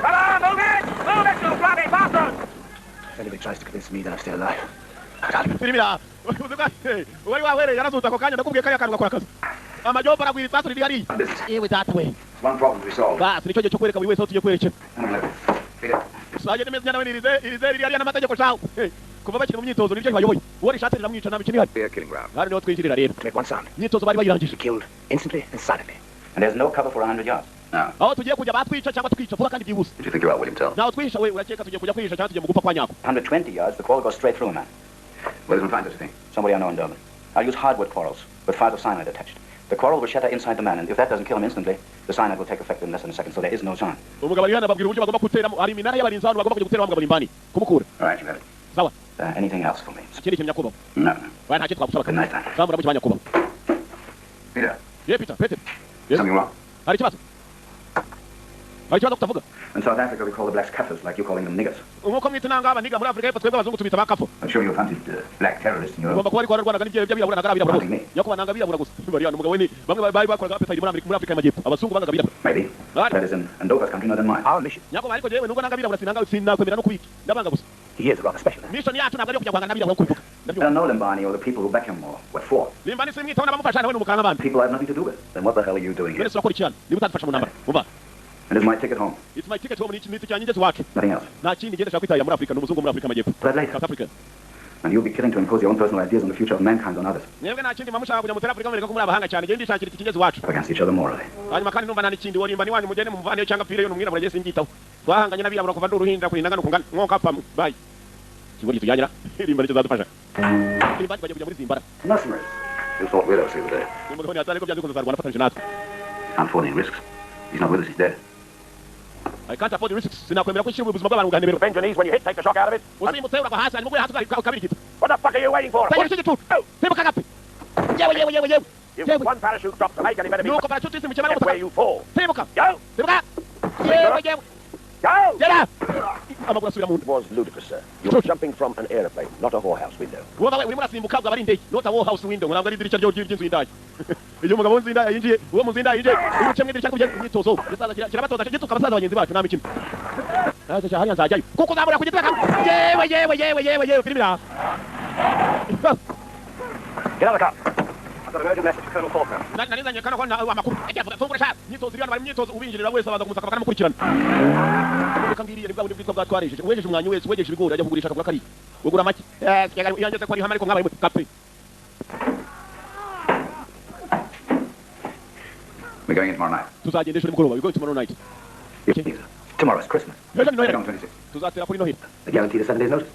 Come on, move it! Move it, you bloody bastard! If anybody tries to convince me that I'm still alive, I'd hardly... Firimira, wari wahwereye yarazutse ako kanya ndakubwiye kariya kantu gakora akazi. Amajomba aragwira isasu riri hariya. Yewe data we. One problem to be solved. Basi nicyo gihe cyo kwereka buri wese aho tugiye kwerekera. Saje nemeza nawe nirize irize riri hariya n'amategeko shaho. Kuva bakiri mu myitozo nibyo bayoboye. Uwo rishatse riramwica nta mikino ihari. Hano niho twinjirira rero. Imyitozo bari bayirangije. Killed instantly and silently. And there's no cover for 100 yards. No. Aho tugiye kujya batwica cyangwa tukica vuba kandi byihuse. Did you think about William Tell? Naho twihisha we urakeka tugiye kujya kwihisha cyangwa tugiye mu gupfa kwa nyako. 120 yards, the quarrel goes straight through a man. Where does one find such a thing? Somebody I know in Durban. I'll use hardwood quarrels with fires of cyanide attached. The quarrel will shatter inside the man, and if that doesn't kill him instantly, the cyanide will take effect in less than a second, so there is no time. Umugabo ari hano ababwira uburyo bagomba guteramo ari iminara y'abarinzi hano bagomba kujya gutera umugabo Limbani kumukura. All right, you have it. Sawa. Anything else for me? Ikindi kintu nyakubahwa? No. Oya nta kintu twagusaba. Good night, then. Zamura mu kibanya nyakubahwa. Peter. Ye Peter, Peter. Something wrong? Hari ikibazo? Hari ikibazo kutavuga? In South Africa, we call the blacks Kaffirs, like you calling them niggers. Nkuko mwita nanga abaniga muri Afrika y'Epfo twebwe abazungu tubita bakafo. I'm sure you've hunted black terrorists in your own. Ugomba kuba ariko wararwanaga n'ibyo by'abirabura ntabwo ari abirabura bose. Nyakubahwa nanga abirabura gusa. Bariya umugabo we ni bamwe bari bakoraga apartheid muri Amerika muri Afrika y'Amajyepfo. Abazungu bangaga abirabura. Maybe. That is in Andover's country, not in mine. Our mission. Nyakubahwa ariko jewe nubwo nanga abirabura sinanga sinakwemera no kubika. Ndabanga gusa. He is rather special. Mission yacu ntabwo ari kujya guhangana n'abirabura kubivuga. I don't know Limbani or the people who back him or what for. Limbani simwitaho n'abamufasha nawe ni umukara nk'abandi. People I have nothing to do with. Then what the hell are you doing here? None se urakora iki hano? Niba utadufasha mu ntambara. Umva. And it's my ticket home. It's my ticket home ni itike yanjye ngeze iwacu. Nothing else. Nta kindi ngende nshaka kwitahira muri Afrika n'umuzungu muri Afrika y'Amajyepfo. But later. South Africa. And you'll be killing to impose your own personal ideas on the future of mankind on others. Mwebwe nta kindi mushaka kujya mutera Afrika mwereka ko muri abahanga cyane ngende ndishakira itike ngeze iwacu. Against each other morally. Hanyuma kandi numva nta n'ikindi worimba niwanyu mugende mumuvaneyo cyangwa apfireyo n'umwirabura njye simbyitaho. Twahanganye n'abirabura kuva ndi uruhinja kurinda ngana ukungana mwoka apfa bye. Ikigoryi tujyanyira rimba nicyo zadufasha. Rimba bagiye kujya muri Zimbara. Mercenaries. You thought we'd see the day. Umugabo ni atari ko byanze bikunze azarwana afatanyije natwe. Can't afford any risks. He's not with us, he's dead. I can't afford the risks. Sinakwemera ko nshyira ubuzima bw'abantu mu gahanebero. Bend your knees when you hit, take the shock out of it. Usimbutse uragwa hasi hanyuma uguye hasi ukabirigita. What the fuck are you waiting for? Tangira icyo gicucu. Simbuka gape. Yewe yewe yewe yewe. You've got one parachute drop to make and you better be Nuko parachute isimbukira That's where you fall. Simbuka. Go! Simbuka. Yewe yewe. Go! Gera. Amaguru asubira mu nda. It was ludicrous, sir. You're jumping from an aeroplane, not a whorehouse window. Wowe urimo urasimbuka bwaba ari indege. Not a whorehouse window. Ntabwo ari idirishya ry'inzu y'indaya. Iyo umugabo w'inzu y'indaya yinjiye, uwo mu nzu y'indaya yinjiye, uruce mu idirishya kujya imyitozo. Gisaza kirabatoza gituka abasaza bagenzi bacu nta mikino. Naze cya hariya nzajyayo. Kuko uzamura ku giti Yewe yewe yewe yewe yewe filimi iraha. Get out of the car. I've got an urgent message for Colonel Faulkner. Narizanye kano ko amakuru. Fungura sha. Imyitozo iri hano bari mu myitozo ubinjirira wese abanza kumusaka bakanamukurikirana. Reka ngiriye ni bwa bundi bwitwa bwatwaresheje. Uwejeje umwanyi wese uwejeje ibigori ajya kugurisha akagura kariya. Ugura make. Yangeze ko ari hamwe ariko mwabaye kape. We're going in tomorrow night. Tuzagenda ejo nimugoroba. We're going tomorrow night. Okay. Tomorrow's Christmas. Ejo ni Noheli. On 26. Tuzatera kuri Noheli. They guaranteed a 7 days notice.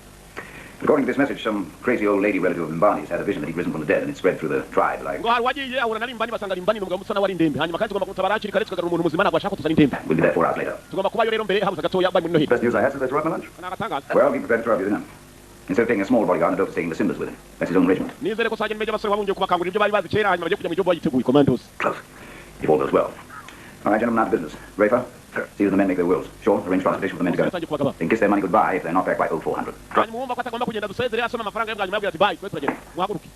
According to this message, some crazy old lady relative of Limbani's had a vision that he'd risen from the dead and it spread through the tribe like... Ngo hari uwagiye ahura na Limbani basanga Limbani n'umugabo musa nawe ari indembe. Hanyuma kandi tugomba kumutabara hakiri kare tukagarura umuntu muzima ntabwo ashaka ko tuzana indembe. We'll be there 4 hours later. Tugomba kubayo rero mbere habuze gatoya bari muri Noheli. Best news I had since I threw up my lunch. Ni agatangaza. Well, be prepared to throw up your dinner. Instead of taking a small bodyguard, Adolphus is taking the Simbas with him. That's his own regiment. Nizere ko Sergeant Major abasore babungiye kubakangurira ibyo bari bazi kera hanyuma bagiye kujya mu gihugu bayiteguye commandos. Close. If all goes well. All right, gentlemen, out of business. Rafer, see that the men make their wills. Shaw, arrange transportation for the men to go. Then kiss their money goodbye if they're not back by 0400. Hanyuma wumva ko atagomba kugenda dusezere asoma amafaranga ye bwa nyuma yabwira ati bye twe turagenda. Muhaguruke.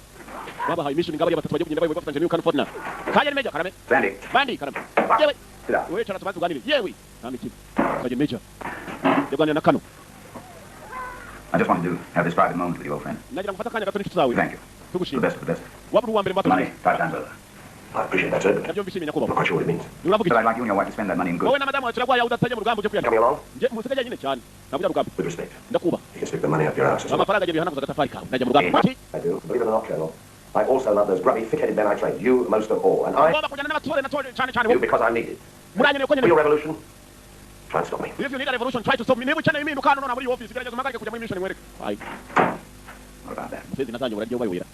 Babahaye mission ngabari batatu bagiye kugenda bafatanyije n'uyu Colonel Faulkner. Sergeant Major karame. Sandy. Bandi karame. Yewe. Wewe cara tubanze tuganire. Yewe. Nta mikino. Sergeant Major. Yaganira na Kano. I just wanted to have this private moment with you, old friend. Nagira ngo mfate akanya gato n'inshuti zawe. Thank you. Tugushimira. The best of the best. Waba uri uwa mbere mu Money, 5 times over. I appreciate that, sir, but Nabyo mbishimiye I'm nyakubahwa. not quite sure what it means. Uravuga But iki? I'd like you and your wife to spend that money in good. Wowe na madamu wawe turagwaye udatajya mu rugamba ujye Coming kuyarya. along? Nje musige jyenyine cyane. Ntabwo ujya rugamba. With respect. Ndakubaha. He You can stick the money up your ass. Amafaranga agiye bihanaguza agatafari kawe, najya mu rugamba. I do. Believe it or not, Colonel, I also love those grubby, thick-headed men I trained. You most of all. And I Ngomba kujyana n'abatore natore cyane cyane you because I'm needed. Muranyeneye ko For nyene. your revolution, try and stop me. If you need a revolution, try to stop me. Niba ukeneye impinduka hano none muri iyi office, gerageza umpagarike kujya muri mission nkwereke. Ayi. What about that? Musenzi natanyobora ryo bayobera.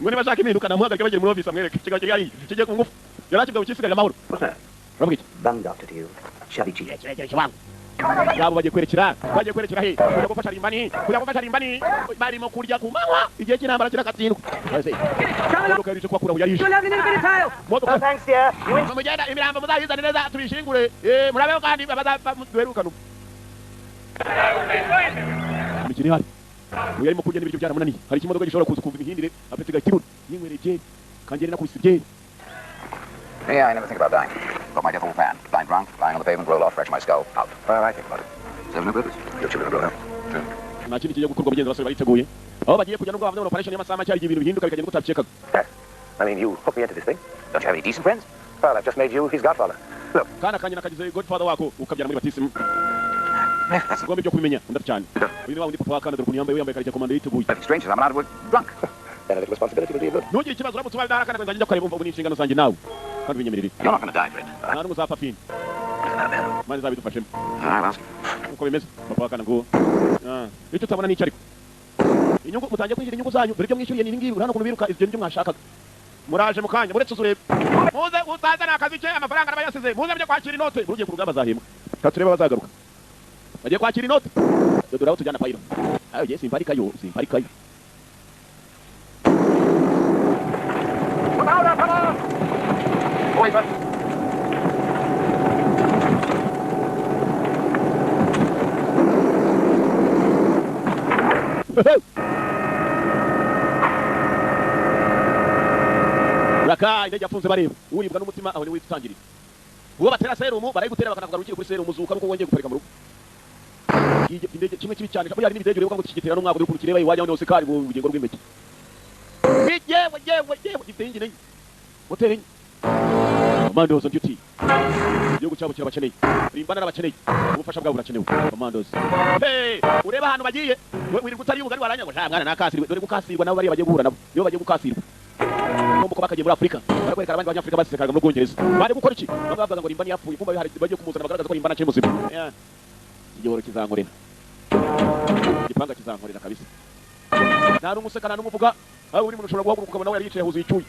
Ngo niba ashaka impinduka namuhagarike bagere muri office amwereke. Kigabo kiri kigiye ku ngufu. Yarakibwa ukisigarira amahoro. What's that? Uravuga iki? Bum doctor to you. Shabby cheek. Kirekire kiwango. Yabo bagiye kwerekera he? Kujya gufasha Rimbani, kujya gufasha Rimbani. Barimo kurya ku manywa igihe cy'intambara kirakatsindwa. Ese imodoka yarije kubakura aho yarishe. Modoka. Thanks, dear. Mugenda imirambo muzayizane neza tubishingure. Eh, murabeho kandi bazapfa duherukane ubu. Imikino ihari. Uyu arimo kurya n'ibiryo byaramunaniye. Hari ikimodoka gishobora kuza kumva imihindire, apeti gakibura. Yinywereye byeri. Kangere nakubise byeri. Yeah, I never think about dying. Got my death all planned. Blind drunk, lying on the pavement, roll off, fracture my skull, out. Well, I think about it. Serves no purpose. Your children are grown up. Nta kindi kigiye gukorwa mugenzi, abasore bariteguye. Aho bagiye kujya nubwo bavuze ngo operation y'amasaha make, hari igihe ibintu bihinduka bikagenda uko utabikekaga. I mean, you hooked me into this thing. Don't you have any decent friends? Well, I've just made you his godfather. Look, Kana kanya nakagize godfather wako ukabyara muri batisimu. Yeah, that's Ugomba ibyo kubimenya undati cyane. Uyu ni wa wundi papa wa kana, dore ukuntu yambaye, yambaye karya komando yiteguye. Perfect strangers. I'm allowed to work drunk. Then a little responsibility will do you good. Ntugire ikibazo, uramutse ubaye udahari akana nzajya kureba, umva ubu ni inshingano zanjye nawe kandi ubinyemerere. You're not going to die, Fred. Nta n'umwe uzapfa fini. Imana izabidufashemo. I'll ask. Uko bimeze papa wa kana ngo icyo utabona ni icyo, ariko inyungu mutangiye kwinjira, inyungu zanyu dore ibyo mwishyuriye ni ibingibi. Urabona ukuntu biruka, ibyo nibyo mwashakaga. Muraje mu kanya muretse uzurebe muze utazana akazi ke, amafaranga araba yasize. Muze mujye kwakira inote, ugiye ku rugamba azahembwa. Reka turebe abazagaruka bagiye kwakira inote. Dore aho tujyana payiro ayo giye, simparikayo, simparikayo. Look out, come on! Boys, sir. Raka indege yafunze bareba uribwa n'umutima, aho niwe witangirira. Uwo batera serumu barayigutera bakanakugarura ukiri kuri serumu, zuka nuko wongeye guparika mu rugo. Indege kimwe kibi cyane buriya hari n'ibidege ureba ngo kigitera n'umwaka, uri ukuntu kireba iwajya hose kari mu bugingo rw'impeke. Yewe yewe yewe, gifite injini enye, moteri enye. Commandos on duty, igihugu cyabo kirabakeneye, Rimbana arabakeneye, ubufasha bwabo burakenewe. Commandos, hey, ureba ahantu bagiye. Wirirwa utari ubugari waranya ngo nta mwana nakasirwe. Dore gukasirwa nabo bariya bagiye guhura nabo, nibo bagiye gukasirwa. Ngomba ko bakagiye muri Afurika barakwereka abandi banyafurika basesekaga mu Bwongereza bari gukora iki? Bamwe bavuga ngo Rimbana yapfuye, kumva hari bagiye kumuzana bagaragaza ko Rimbana akiri muzima. Yeah. Igihoro kizankorera, igipanga kizankorera kabisa. Nta n'umwe useka, nta n'umwe uvuga. Aho uri muntu ushobora guhaguruka ukabona we yari yicaye huzuye icyuya.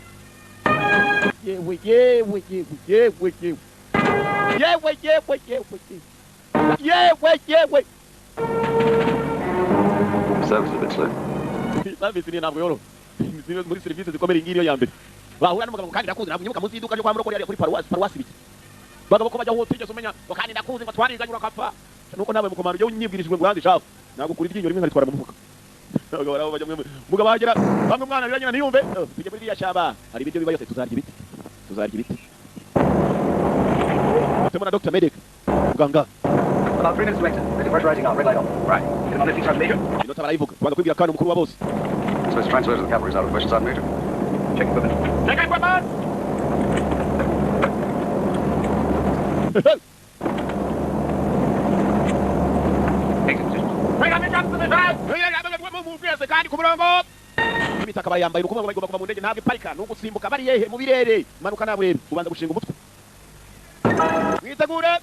Yewe yewe yewe yewe yewe yewe yewe yewe yewe yewe. Service is a bit slow. Service ni ntabwo yoroha. Zimwe muri serivisi zikomeye iyi ngiyi niyo ya mbere. Bahura n'umugabo ngo kandi ndakuzi, ntabwo unyibuka munsi y'iduka ryo kwa Murokore hariya kuri paruwasi, paruwasi biki. Bagabo ko bajya aho utigeze umenya ngo kandi ndakuzi, ngo twariganye urakapfa. Nuko nawe mukomando ujye unyibwirijwe ngo uranzi shafu nagukura iryinyo rimwe nkaritwara mu mufuka. Abagabo nabo bajya mugabo hagera bamwe umwana arira nyina ntiyumve. Oh, tujye muri iriya shamba hari ibiryo biba yose, tuzarya ibiti, tuzarya ibiti. Turimo na Dr. Medic, muganga. About 3 minutes to exit. Ready pressurizing now. Red light on. Right. Get him on lifting, Sergeant Major. Inota barayivuga kubanza kwibwira kandi umukuru wa bose. So transfer to the cavalry is out of the question, Sergeant Major. Check equipment. Check equipment! Exit positions. Bring up your guns to the ground! Mwese kandi ku murongo, imitaka barayambaye, nuko bagomba kuva mu ndege ntabwo iparika, ni ugusimbuka. Bari hehe mu birere, manuka ntabwo urebe, ubanza gushinga umutwe. Mwitegure,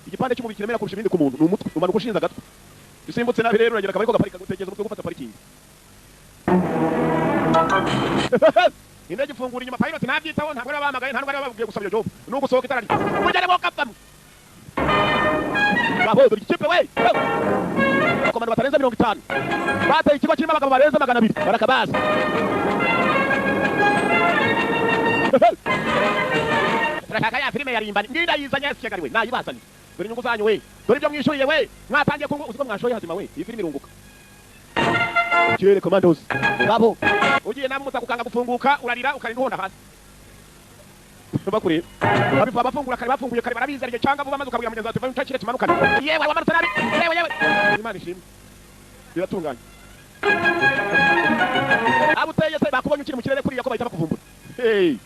igipande cy'umubiri kiremera kurusha ibindi ku muntu ni umutwe. Umanuka ushinze agatwe, usimbutse nabi rero uragera akaba ariko gaparika, gutegereza umutwe gufata parikingi. Indege ifungura inyuma, pilot ntabyitaho, ntabwo ari abahamagaye, ntabwo ari ababwiye gusaba iyo job, ni ugusohoka itara mugere wo kapfamo. Bravo, dore ikipe we! Abakomando batarenze 50 bateye ikigo kirimo abagabo barenze 200, barakabaza. Turashaka ya filime yarimbani, nginda yizanye yasikigali we, nayibazanye. Dore inyungu zanyu we, dore ibyo mwishyuriye we, mwatangiye kungu, uziko mwashoye hazima we, iyi filime irunguka. Kirere commandos, bravo. Ugiye namwe mutakukanga gufunguka, urarira ukarinda uhonda hasi. Bakureba abiva bafungura kare, bafunguye kare, barabizariye cyangwa vuba, maze ukabwira mugenzi wawe tuva ucakire tumanukane. Yewe wamanutse nabi, yewe yewe. Imana ishimwe biratunganye. Abo uteye se bakubonye ukiri mu kirere kuriya ko bahita bakuvumbura. Hey,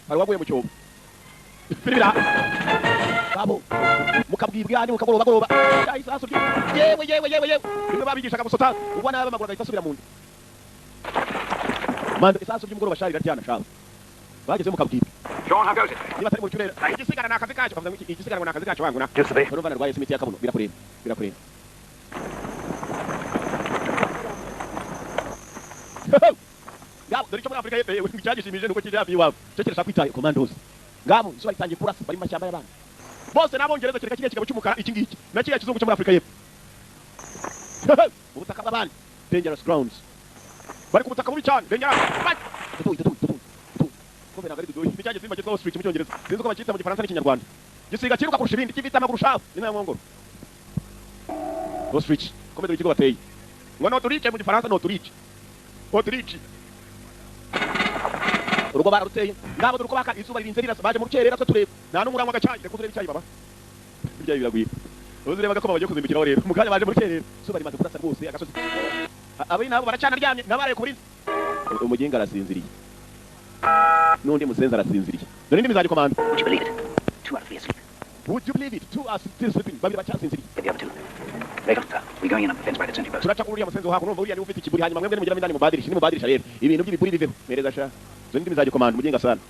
hari Waguye mu cyobo. Filibira. Babo. Mukabwibwa ni mukagoroba goroba. Isasu yewe yewe yewe yewe. Bimwe babigishaga gusota ubwo nabe amaguru agahita asubira mu nda. Mando isasu by'umugoroba shari raryana shaba. Bageze mukabwibwa. Sean, how goes it? Niba atari mu cyurera. Igisigara nakazi kacu bavuga ngo igisigara ngo nakazi kacu wanguna. Urumva narwaye imiti ya kabuno birakureba. Birakureba. Ngabo dore icyo muri Afrika y'Epfo cyagishimije nuko kiri hafi iwabo. Cyo kirashaka kwitaye commandos. Ngabo izuba ritangiye kurasa bari mu mashyamba y'abana. Bose n'abongereza kereka kiriya kigabo cy'umukara iki ngiki na kiriya kizungu cyo muri Afrika y'Epfo. Mu butaka bw'abandi dangerous grounds. Bari ku butaka bubi cyane dangerous. Dudu dudu dudu. Kumbe ntabwo ari dudu. Ni cya gisimba cyitwa ostrich mu Cyongereza. Sinzi uko bacyita mu Gifaransa n'Ikinyarwanda. Gisiga kiruka kurusha ibindi kifite amaguru shafu ni nka nkongoro. Ostrich. Kumbe dore ikigo bateye. Ngo no turice mu Gifaransa no turice. Ostrich. Urugo bararuteye. Ngabo dore uko baka izuba ririnze rirasa baje mu rukerera twe tureba. Nta n'umwe uranywa agacyayi reka turebe icyayi baba. Ibyayi biragwira. Uzi reba ko bagiye kuzimbikiraho rero. Mu kanya baje mu rukerera. Izuba rimaze kurasa rwose agasozi. Abayi nabo baracana ryamye nabaraye ku burinzi. Umuginga arasinziriye. N'undi musenzi arasinziriye. Dore indimi za komando. Would you believe it? 2 out of 3 asleep. Would you believe it? 2 are still sleeping. Babiri bacyasinziriye. Get the other 2. They got we're going in on the fence by the sentry post. Turaca kuri uriya musenzi wo hakuno urumva uriya niwe ufite ikiburi hanyuma mwebwe nimugiramo indani mubadirisha nimubadirisha rero. Ibintu by'ibiburi biveho. Mereza sha. Izo ndimi za komando muginga sana.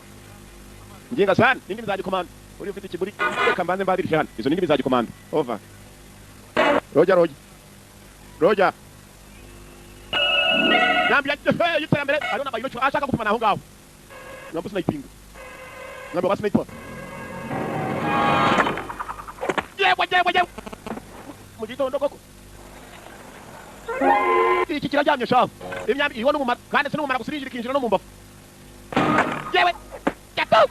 Muginga sana ndimi za komando. Uri ufite ikiburi reka mbanze mbadirisha hano. Izo ndimi za komando. Over. Roger Roger. Roger. Nambi y'iterambere hariho n'abayiro ashaka gupima naho ngaho. Ngambo sniping. Ngambo sniper. Yewe yewe yewe. Mu gitondo koko. Iki kiraryamye shafu. Imyambi iriho n'umumaro kandi se n'umumaro gusirinjira ikinjira no mu mbavu. Yewe. Gato.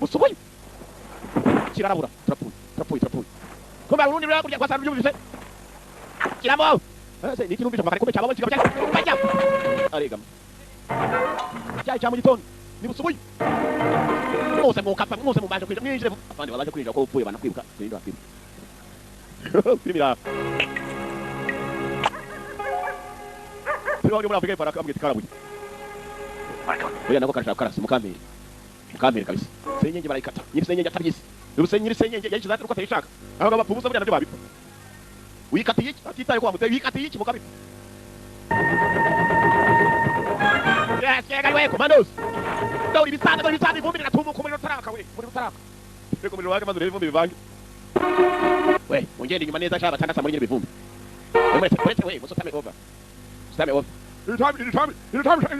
Musubuye. Kirarabura. Turapfuye. Turapfuye turapfuye. Kumbe urundi ruri hakurya kwasana byumvise. Kiramo. Ese ni kinumvisha makare kumbe cyababo kigabo cyane. Aregama. Cyayi cya mu gitondo. Ni busubuye. Mwose mukapfa mwose mubanje kwinjira mwinjire abandi babanje kwinjira ko upfuye banakwibuka sinindi wakwibuka. Primira. Turi muri Afrika y'Epfo akambwira karabuye. Oya nako karashaka karasa mukambere. Mukambere kabisa. Senyenge barayikata. Nyiri senyenge atabyisi. Ubuse nyiri senyenge yayishize ati uko atayishaka. Aho bapfa ubusa burya nabyo babipfa. Wikatiye iki? Atitaye ko bamuteye wikatiye iki mukabipfa. Yes, yega we commandos. Dore ibisaga ivumbi riratumuka umuriro utaraka we. Umuriro utaraka. Reka umuriro wake maze urebe ivumbi bivange. We, ungende inyuma neza shaba tandasa muri nyiri bivumbi. Uretse uretse we, musotame over. Musotame over. Time, time, time,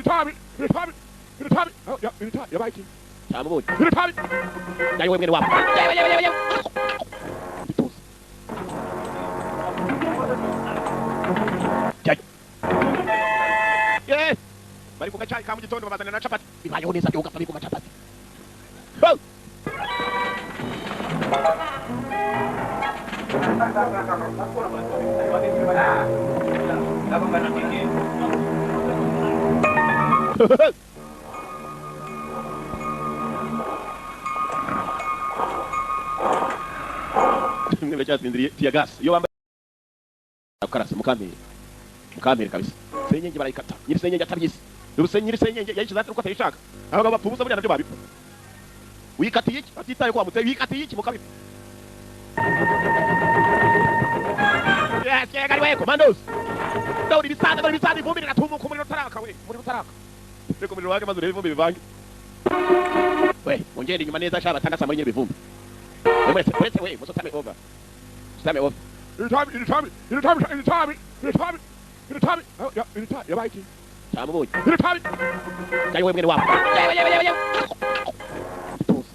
time, time, time. Oh, yeah, time. Yabaye iki? Cyamubonye. Time. Nayo we mwene wabo. Yewe yewe yewe yewe. Bituze. Jai. Yes. Bari ku gacyayi ka mu gitondo babazanira na capati. Bibayeho neza byo gapfa bari ku macapati. Ho! Bimwe biracyasinziriye tear gas iyo bambaye karasa mukambere. Mukambere kabisa. Senyenge barayikata. Nyiri senyenge atabyisi. Ubuse nyiri senyenge yayishize ati uko atayishaka. Aho bapfa ubusa burya nabyo babipfa. Wikatiye iki? Atitaye ko bamuteye wikatiye iki mukabipfa. Yes, yega we commandos. Dore ibisaga ivumbi riratumuka umuriro utaraka we. Umuriro utaraka. Reka umuriro wake maze urebe ivumbi bivange. We, ungende inyuma neza shaba tandasa muri nyiri bivumbi. Uretse uretse we, musotame over. Musotame over. Time, time, time, time, time, time. Oh, yeah, time. Yabaye iki? Cyamubonye. Time. Nayo we mwene wabo. Yewe yewe yewe yewe. Bituze.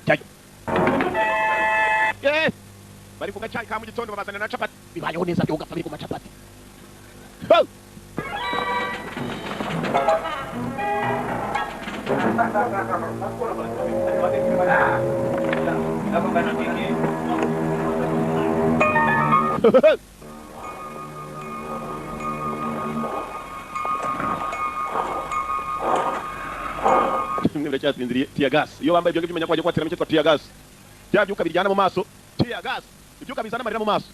Jai. Yes. Bari ku gacyayi ka mu gitondo babazanira na capati. Bibayeho neza byo gapfa bari ku macapati. Ho! Bimwe biracyasinziriye tear gas. Iyo bambaye ibyo ngibyo umenya ko bagiye kubateramo icyitwa tear gas. Bya byuka biryana mu maso. Tear gas. Ibyuka bizana amarira mu maso.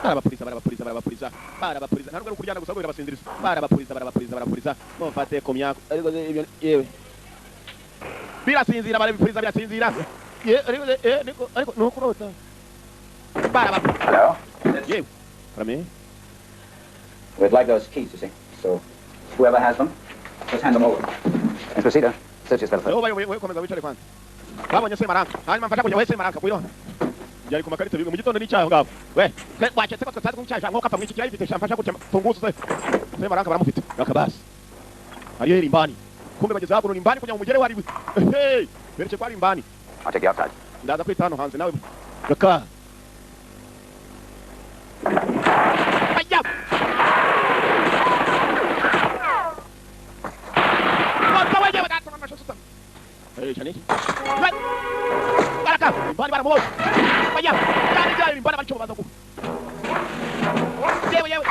Barabapuriza barabapuriza barabapuriza barabapuriza, ntabwo ari ukuryana gusa, birabasinziriza. Barabapuriza barabapuriza barabapuriza, mufate ku myaka ariko ibyo yewe birasinzira, barabipuriza birasinzira. Ye ariko niko ariko no kurota. Barabapuriza. Hello. Yewe karame. We'd like those keys, you see. So whoever has them, just hand them over. And proceed. Search yourself. Wewe wewe komeza wicare kwanza. Babonye se maranka. Hanyuma mfasha kujya wese maranka kuyirona. Yari ku makarita mu gitondo n'icyaho ngabo. We, wacetse ko tutazi kumcyaje nko kapfa mwiki kirayifite shamfasha gutya funguzo se. Se maranka baramufite. Rakabasi. Hariyo heri imbani. Kumbe bageze hakuno imbani kugira ngo mugere wari. Hey, bereke kwa imbani. I'll take you outside. Ndaza kwita hano hanze nawe. Raka. Aya. Hey, chaniki. Baraka, imbani baramubona. Baya, cyane cyane imbani barico baza ku. Yewe yewe.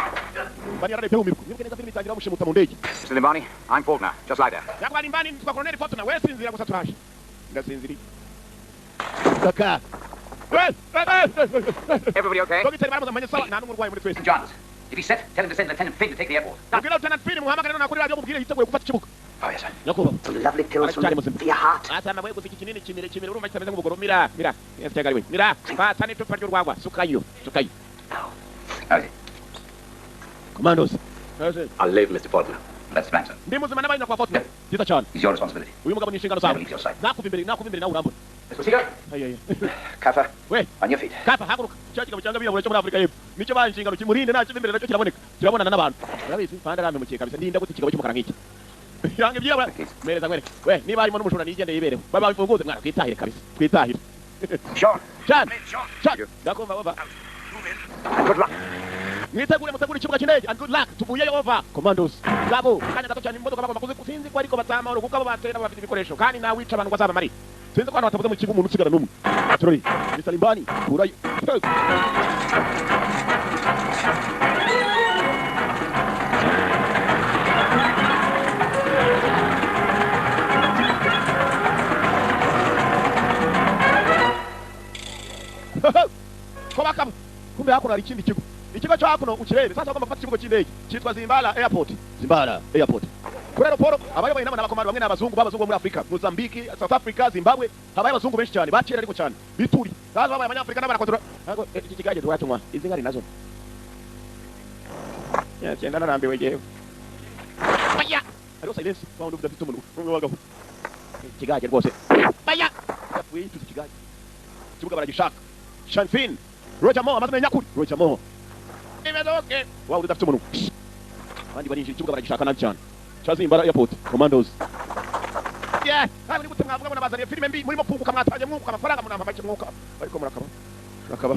Imbani yarare pehumirwa. Nibuke neza filimi itangira bamushimuta mu ndege. Mr. Limbani, I'm Faulkner. Just lie there. Yakubali Limbani, nitwa Colonel Faulkner. We sinzira gusa turaje. Ndasinziriye. Kaka. Everybody okay? Dogiteri baramuzamanye sawa, nta n'umurwayi muri twese. Johns, if he's set, tell him to send Lieutenant Finn to take the airport. Ubwira Lieutenant Finn muhamagare none kuri radio mubwire yiteguye gufata ikibuga. Oh, yes, sir. Nyakubahwa. Some lovely pills from the heart. Ata mawe gusa iki kinini kimire kimire urumva kitameze nk'ubugoro mira mira. Yes, cyagariwe. Mira, fata n'icupa ry'urwagwa, sukayo, sukayo. Okay. Commandos. I'll leave Mr. Faulkner. That's the plan, sir. Ndi muzima n'abari nyakubahwa Faulkner. Byiza cyane. It's your responsibility. Uyu mugabo ni inshingano zawe. Never leave your side. Nakuva imbere nawe urambona. Mr. Seeger. Ay ay. Kaffa. We. On your feet. Kaffa haguruka. Cya kigabo cyangwa birabura cyo muri Afrika y'Epfo. Nicyo baye inshingano kimurinde nta kiva imbere nacyo kiraboneka. Kirabonana n'abantu. Urabizi panda rampemukiye kabisa. Ndinda gute ikigabo cy'umukara nk'iki. Yange byirabura. Mereza nkwereke. We niba harimo n'umujura nigende yibereho. Baba bifunguze mwana kwitahire kabisa. Kwitahire. Sean. Sean. Sean. Ndakumva over. Good luck. Mwitegure mutegure ikibuga cy'indege and good luck. Tuvuyeyo over. Commandos. Ngabo kanya gato cyane imodoka bagomba kuzi sinzi ko ariko bazamahoro kuko abo batera bafite ibikoresho kandi nawe wica abantu bazaba mari. Sinzi ko abantu batavuze mu kigo umuntu usigara n'umwe. Turori. Mr. Limbani kurayo. Ko bakaba kumbe hakuno hari ikindi kigo. Ikigo cyo hakuno ukirebe sasa bagomba gufata ikibuga cy'indege cyitwa Zimbala Airport. Zimbala Airport. Kuri aeroport abayoboye inama n'abakomando bamwe n'abazungu b'abazungu muri Afrika, Mozambique, South Africa, Zimbabwe, habaye abazungu benshi cyane bakera ariko cyane bituri. Sasa babaye abanyafrika n'abarakontora. Ntabwo iki kigage twatunywa izi ngari nazo. Ya cyenda narambiwe jewe. Baya. Hariho silence wawundi udafite umuntu umwe w'abagabo. Ikigage rwose. Baya. Yapfuye yituze ikigage. Ikibuga baragishaka. Sean Finn, Roger Moore, amazina nyakuri. Roger Moore. Nimeze okay. Wawundi udafite umuntu. Abandi barinjira ikibuga baragishaka nabi cyane. Chazimbara Airport, Commandos. Yeah, ntabwo ni gute mwavuga ngo nabazaniye filime mbi murimo kunguka mwatangiye mwunguka amafaranga munampa make mwuka. Ariko murakaba. Murakaba.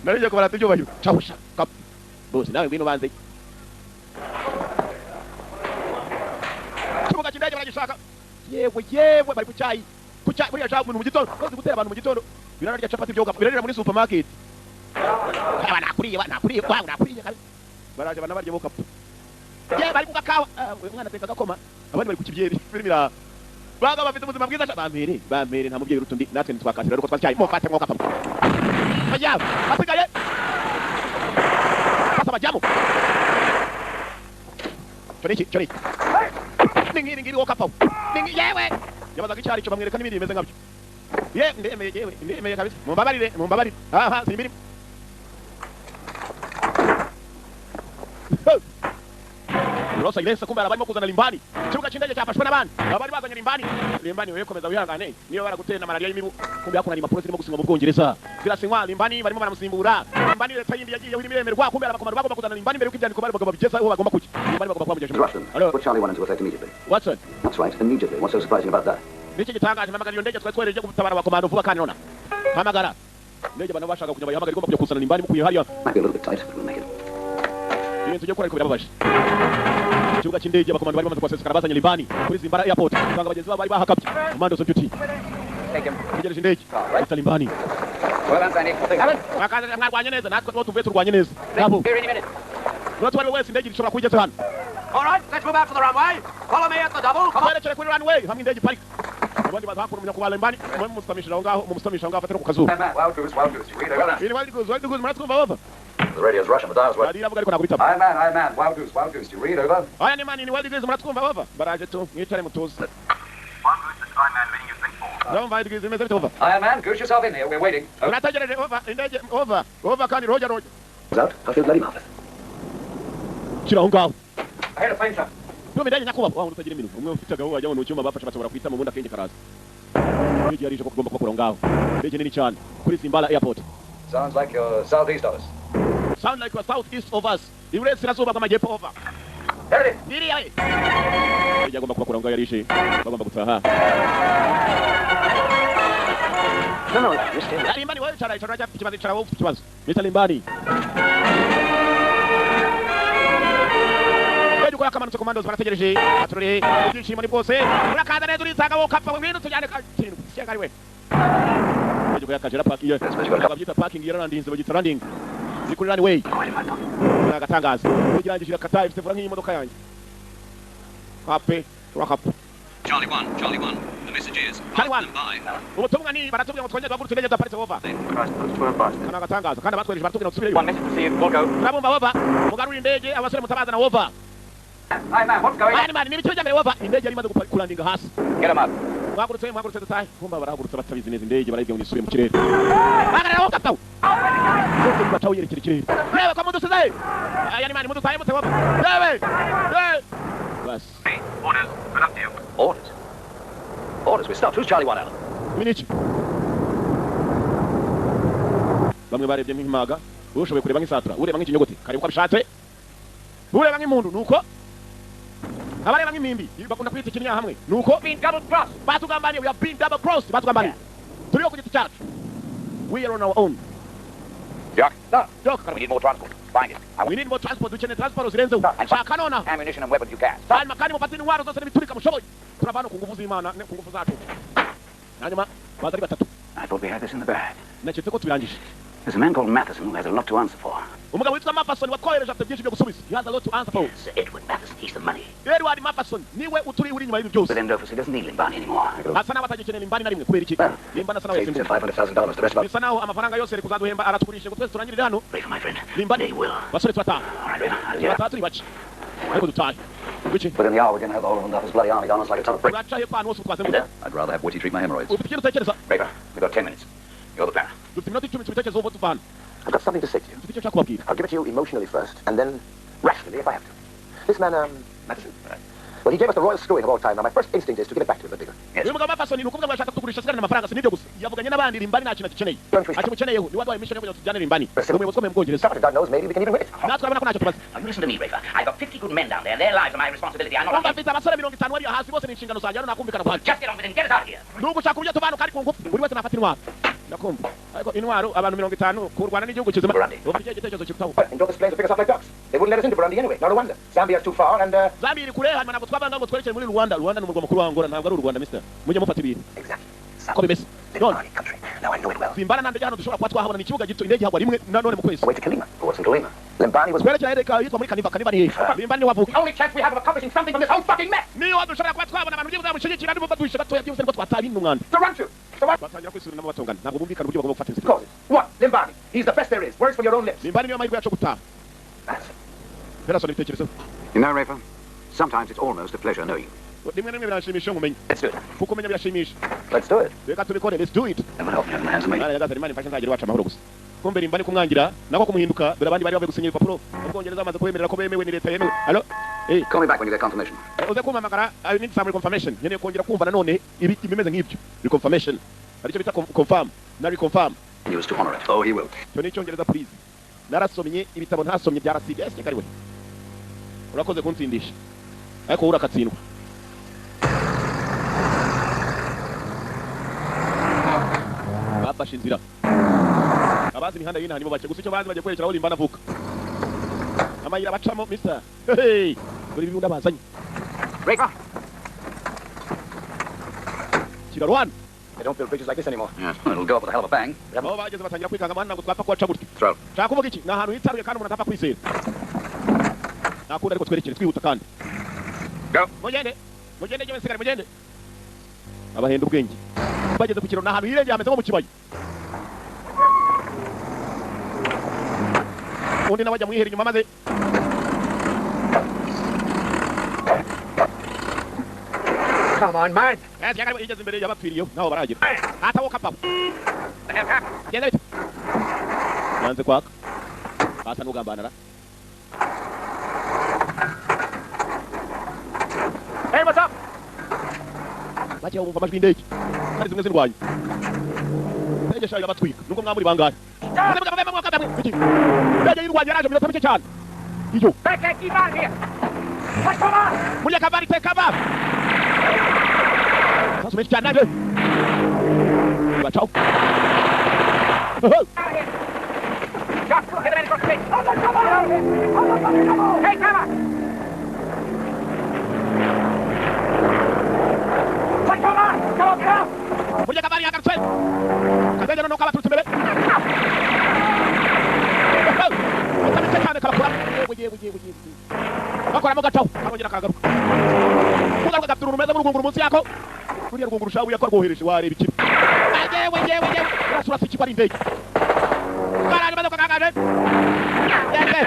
Narije ko barata ibyubahiro. Chawusha. Bose nawe ngwino banze. Ikibuga cy'indege baragishaka. Yewe yewe bari ku cyayi. Ku cyayi buriya shaka umuntu mu gitondo. Kozi gutera abantu mu gitondo. Birarya capati byoga. Birarira muri supermarket. Aba nakuriye nakuriye wa nakuriye kabisa. Baraje banabarye bokapfa. Ye bari kugakawa umwana ateka gakoma abandi bari kukibyeri filimi ra baga bafite ubuzima bwiza bambere bambere nta mubyeyi urutundi natwe ntitwakasira ariko twacyayi mufate mwoka papa bajya basigaye basa bajyamo chori chori ningi ningi woka papa ningi yewe yabazaga icyari cyo bamwereka n'ibindi bimeze nkabyo ye ndemeye yewe ndemeye kabisa mumbabarire mumbabarire aha simbiri Rosa Ilensa kumbe arabamo kuzana Limbani. Ikibuga cy'indege cyafashwe n'abandi. Abari bazanye Limbani. Limbani wewe komeza wihangane. Niyo baragutera malaria y'imibu. Kumbe hakuna impapuro zirimo gusinywa mu Bwongereza. Zirasinywa Limbani barimo baramusimbura. Limbani leta yindi yagiye irimo iremerwa kumbe arabakomando bagomba kuzana Limbani mbere yuko ibyandiko bari bagomba bigeza aho bagomba kujya. Limbani bagomba kubamugejeje. Hello. Put Charlie 1 into effect immediately. Watson. That's right, immediately. What's so surprising about that? Niki gitangaje mpamagara iyo ndege twari twereje gutabara abakomando vuba kandi nona. Mpamagara. Ndege bana bashaka kujya bayihamagara igomba kujya kuzana Limbani mukuye hariya. Might be a little bit tight, but we'll make it. Ibintu tujye gukora ariko birababaje. Ikibuga cy'indege abakomando bari bamaze kuhasesekara bazanye Limbani kuri Zimbara Airport. Usanga bagenzi babo bari bahakabye. Commandos on duty. Tegereje indege. Mr. Limbani. Bakaza mwarwanye neza natwe bo tuvuye turwanye neza. Nabo. Uratwari wese indege ishobora kugeza hano. All right, let's move out to the runway. Follow me at the double. Come on. Twerekere kuri runway hamwe indege iparika. Abandi bazakura umunyakubahwa Limbani mumusamisha aho ngaho, mumusamisha aho ngaho afatira ku kazuba. Wild goose, wild goose. You read over. Iri wild goose, wild goose, muratwumva over. The radio's Russian, the dial's Radiyo iravuga ariko ntabwo bitaba. Iron Man, Iron Man, wild goose, wild goose. You read over. Aya ni mani ni wild goose, muratwumva over. Baraje tu, mwicare mutuze. Ndumva wild goose imeze bite over. Iron Man, goose yourself in here. We're waiting. Murategereje over, indege over, over kandi roger roger. Out. I feel bloody marvelous. Kira aho ngaho. I heard a plane, sir. Ndumva indege nyakubahwa. Wa wundi utagira iminwa. Umwe ufite agahu wajya mu cyuma bafashe batobora kwitama ubundi akenge karaza. Indege yarije ko kugomba kubakura aho ngaho. Indege nini cyane kuri Simbala Airport. Sounds like you're southeast of us. Sound like you're southeast of us. Iburasirazuba bw'amajyepfo over. There it is. Iriya we. Indege agomba kubakura aho ngaho yarije. Bagomba gutaha. No, no, you stay there. Limbani wewe icara icara uracyafite ikibazo, icara wowe ufite ikibazo. Mr. Limbani. Indege uko yakamanutse commandos barategereje. Aturore ibyishimo ni bwose. Urakaza neza urisanga wowe ukapfa ngwino tujyane kintu. Shyaka ari we. Indege uko yakajera parking. Babyita parking yararandinze bagita landing. Ziri kuri runway. Agatangaza. Igirangije irakata ifite vura nk'imodoka yanjye. Kape, turakapa. Charlie 1, Charlie 1. The message is Charlie pass 1. them by. Ubutumwa ni baratubwira ngo twongere duhagurutse indege zaparitse over. Kana agatangaza kandi abatwereje baratubwira ngo dusubireyo. One message received. We'll go. Turabumva over. Mugarure indege abasore mutabaza na over. Iron Man, what's going on? Mani mani ni ibiciro byambere over. Indege yari imaze kulandinga hasi. Get 'em up. Mwahagurutse mwahagurutse dutahe. Kumba barahagurutse batabizi neza indege barayibwira ngo nisubire mu kirere. Bagarara wowe kaptawu. Bose bacaho yerekera ikirere. Yewe ko mudusize. Aya ni mani mudutahe mute over. Yewe. Yewe. Bas. Orders, good up to you. Orders. Orders. We're stopped. Who's Charlie 1, Alan? Ibi ni iki? Bamwe barebye nk'impaga, ushoboye kureba nk'isatura, ureba nk'ikinyogote, kareba uko abishatse. Ureba nk'impundu nuko abareba nk'impimbi bakunda kwita ikinyahamwe nuko Been double crossed. batugambaniye, we have been double crossed, batugambaniye. Turiho ku giti cyacu. We are on our own. Jack. Doc, We need more transport. Find it. I we want need more transport, dukeneye transport zirenzeho. Shaka nonaha. ammunition and weapons you can. Hanyuma kandi mufate intwaro zose n'ibiturika mushoboye. Turava hano ku ngufu z'Imana, ku ngufu zacu. Hanyuma baza ari batatu. I thought we had this in the bag. Naketse ko tubirangije. There's a man called Matheson who has a lot to answer for. Umugabo witwa Matheson watwohereje afite byinshi byo gusubiza. He has a lot to answer for. Sir Edward Matheson, he's the money. Edward Matheson niwe uturi uri inyuma y'ibi byose. But then Rufus, he doesn't need Limbani anymore. Asa naho atagikeneye Limbani na rimwe kubera iki? Limbani asa naho Saved yasimbuye. $500,000. The rest of us. Bisa naho amafaranga yose yari kuzaduhemba aratugurisha ngo twese turangirire hano. Rafer, my friend. Limbani. They will. Basore turataha. All right, Rafer. I'll get Turataha turi bake. Ariko dutahe. Wiki. Within the hour, we're going to have the whole of Mundafa's bloody army gone us like a ton of bricks. Uraca hepfo ahantu hose twazengurutse. I'd rather have Witty treat my hemorrhoids. Ufite ikintu utekereza? Rafer, we've got 10 minutes. You're the planner. Dufite iminota 10 tubitekerezeho ubu tuva hano. I've got something to say to you. Mfite icyo nshaka kubabwira. I'll give it to you emotionally first, and then rationally if I have to. This man, Matheson. Well, he gave us the royal screwing of all time. Now, my first instinct is to give it back to him, but bigger. Yes. Uyu mugabo Matheson ni ukuvuga ngo yashaka kutugurisha asigarana amafaranga, si n'ibyo gusa. Yavuganye n'abandi Limbani nta kintu agikeneye. Akimukeneyeho ni waduhaye mission yo kugira ngo tujyane Limbani. Ni umuyobozi ukomeye mu Bwongereza. Started, God knows, maybe we can even win it. Natwe urabona ko ntacyo tumaze. Now, you listen to me, Rafer. I've got 50 good men down there, and their lives are my responsibility. I'm not... Umva mfite abasore 50 bari hasi bose ni inshingano zanjye, hano nakumvikana kwanjye. Just get on with it and get us out of here. Ni ugushaka uburyo tuvana kandi ku ngufu. Buri wese nafata intwaro. Ndakumva. Ariko intwaro abantu 50 kurwana n'igihugu kizima. Burundi. Ufite ikihe gitekerezo kirutaho? And drove this plane to pick us up like ducks. They wouldn't let us into Burundi anyway, nor Rwanda. Zambia's too far, and, Zambia iri kure, hanyuma ntabwo twabanga ngo twerekere muri Rwanda. Rwanda ni umurwa mukuru wa Angola, ntabwo ari u Rwanda, mister. Mujye mufata ibintu. Exactly. Uko bimeze. None Limbani country. Now I know it well. Zimbana nta ndege hano dushobora kuba twahabona, ni ikibuga gito, indege ihagwa rimwe na none mu kwezi. Way to Kalima. What's in Kalima? Limbani was... Twerekera hereka yitwa muri Kaniva. Kaniva ni hehe? Limbani ni wavuka. The only chance we have of accomplishing something from this whole fucking mess. Niyo dushobora kuba twabona abantu byibuze bamushyigikira nibo baduhisha gatoya byibuze nibwo twataha bino umwanda. To run to. To run. Batangira kwisubiramo batongana. Ntabwo bumvikana uburyo bagomba gufata inzira. Causes. What? Limbani. He's the best there is. Words from your own lips. Limbani niyo mahirwe yacu yo gutaha. Matheson. Berasona ibitekerezo. You know, Rafer, sometimes it's almost a pleasure knowing you. Rimwe na rimwe biranshimisha iyo nkumenya. Let's do it. Kuko umenya birashimisha. Let's do it. Reka tubikore, let's do it. Never help me in the hands of me. Imana yagasani, Imana imfashe nzagera iwacu amahoro gusa. Kumbe Limbani kumwangira nako kumuhinduka, dore abandi bari bavuye gusinya ibipapuro. Ubwongereza bamaze kubemerera ko bemewe ni leta yemewe. Allo? Eh, Call me back when you get confirmation. uze kumpamagara, I need some confirmation. Nkeneye kongera kumva nanone ibi ibimeze nk'ibyo. Reconfirmation. Aricyo bita confirm na reconfirm. He was to honor it. Oh, he will. Icyo ni icyongereza please. Narasomye ibitabo ntasomye byarasibye. Ese kari we. Urakoze kuntsindisha. Ariko wowe urakatsindwa. Bafashe inzira. Abazi imihanda y'inaha nibo bake gusa icyo bazi bagiye kwerekera aho Limbani avuka. Amayira bacamo mister. Hey! Dore ibibunda bazanye. Rafer! Kirarwana. They don't build bridges like this anymore. Yes, it'll go up with a hell of a bang. Aho bageze batangira kwikanga amahanga ntabwo twapfa kuhaca gutya. Throw. Nshaka kuvuga iki? Ni ahantu hitaruye kandi umuntu atapfa kwizera. Ntakunda ariko twerekere twihuta kandi. Go. Mugende. Mugende jyewe nsigare mugende. Abahenda ubwenge. Bageze ku kiraro n'ahantu hirengeye hameze nko mu kibaya. Undi nawe ajya mwihera inyuma maze Come on, man. Igeze imbere y'abapfiriyeho naho baragira. Atawoka papa. Genda bite. Yanze kwaka. Asa n'ugambanara. Hey, what's up? Bagiye bumva amajwi y'indege. Kandi zimwe zirwanya. Indege shayo yabatwika. Nubwo mwamuri bangahe. Indege y'irwanya yaraje mu minota mike cyane. Iyo. Murya kavari take cover. Sasa menshi cyane naje. Bacaho. Take cover. Murya kavari yagarutse. Kadege noneho kabaturutse imbere. Mike cyane kabakora. Yewe. Bakoramo gacaho. Arongera akagaruka. Kugaruka gafite urumeza n'urugunguru munsi yako. Ruriya rugunguru shawe yakorwohereje wareba ikibi. Yewe. Urasura si ikigo ari indege. Karaje maze kagaje. Yewe.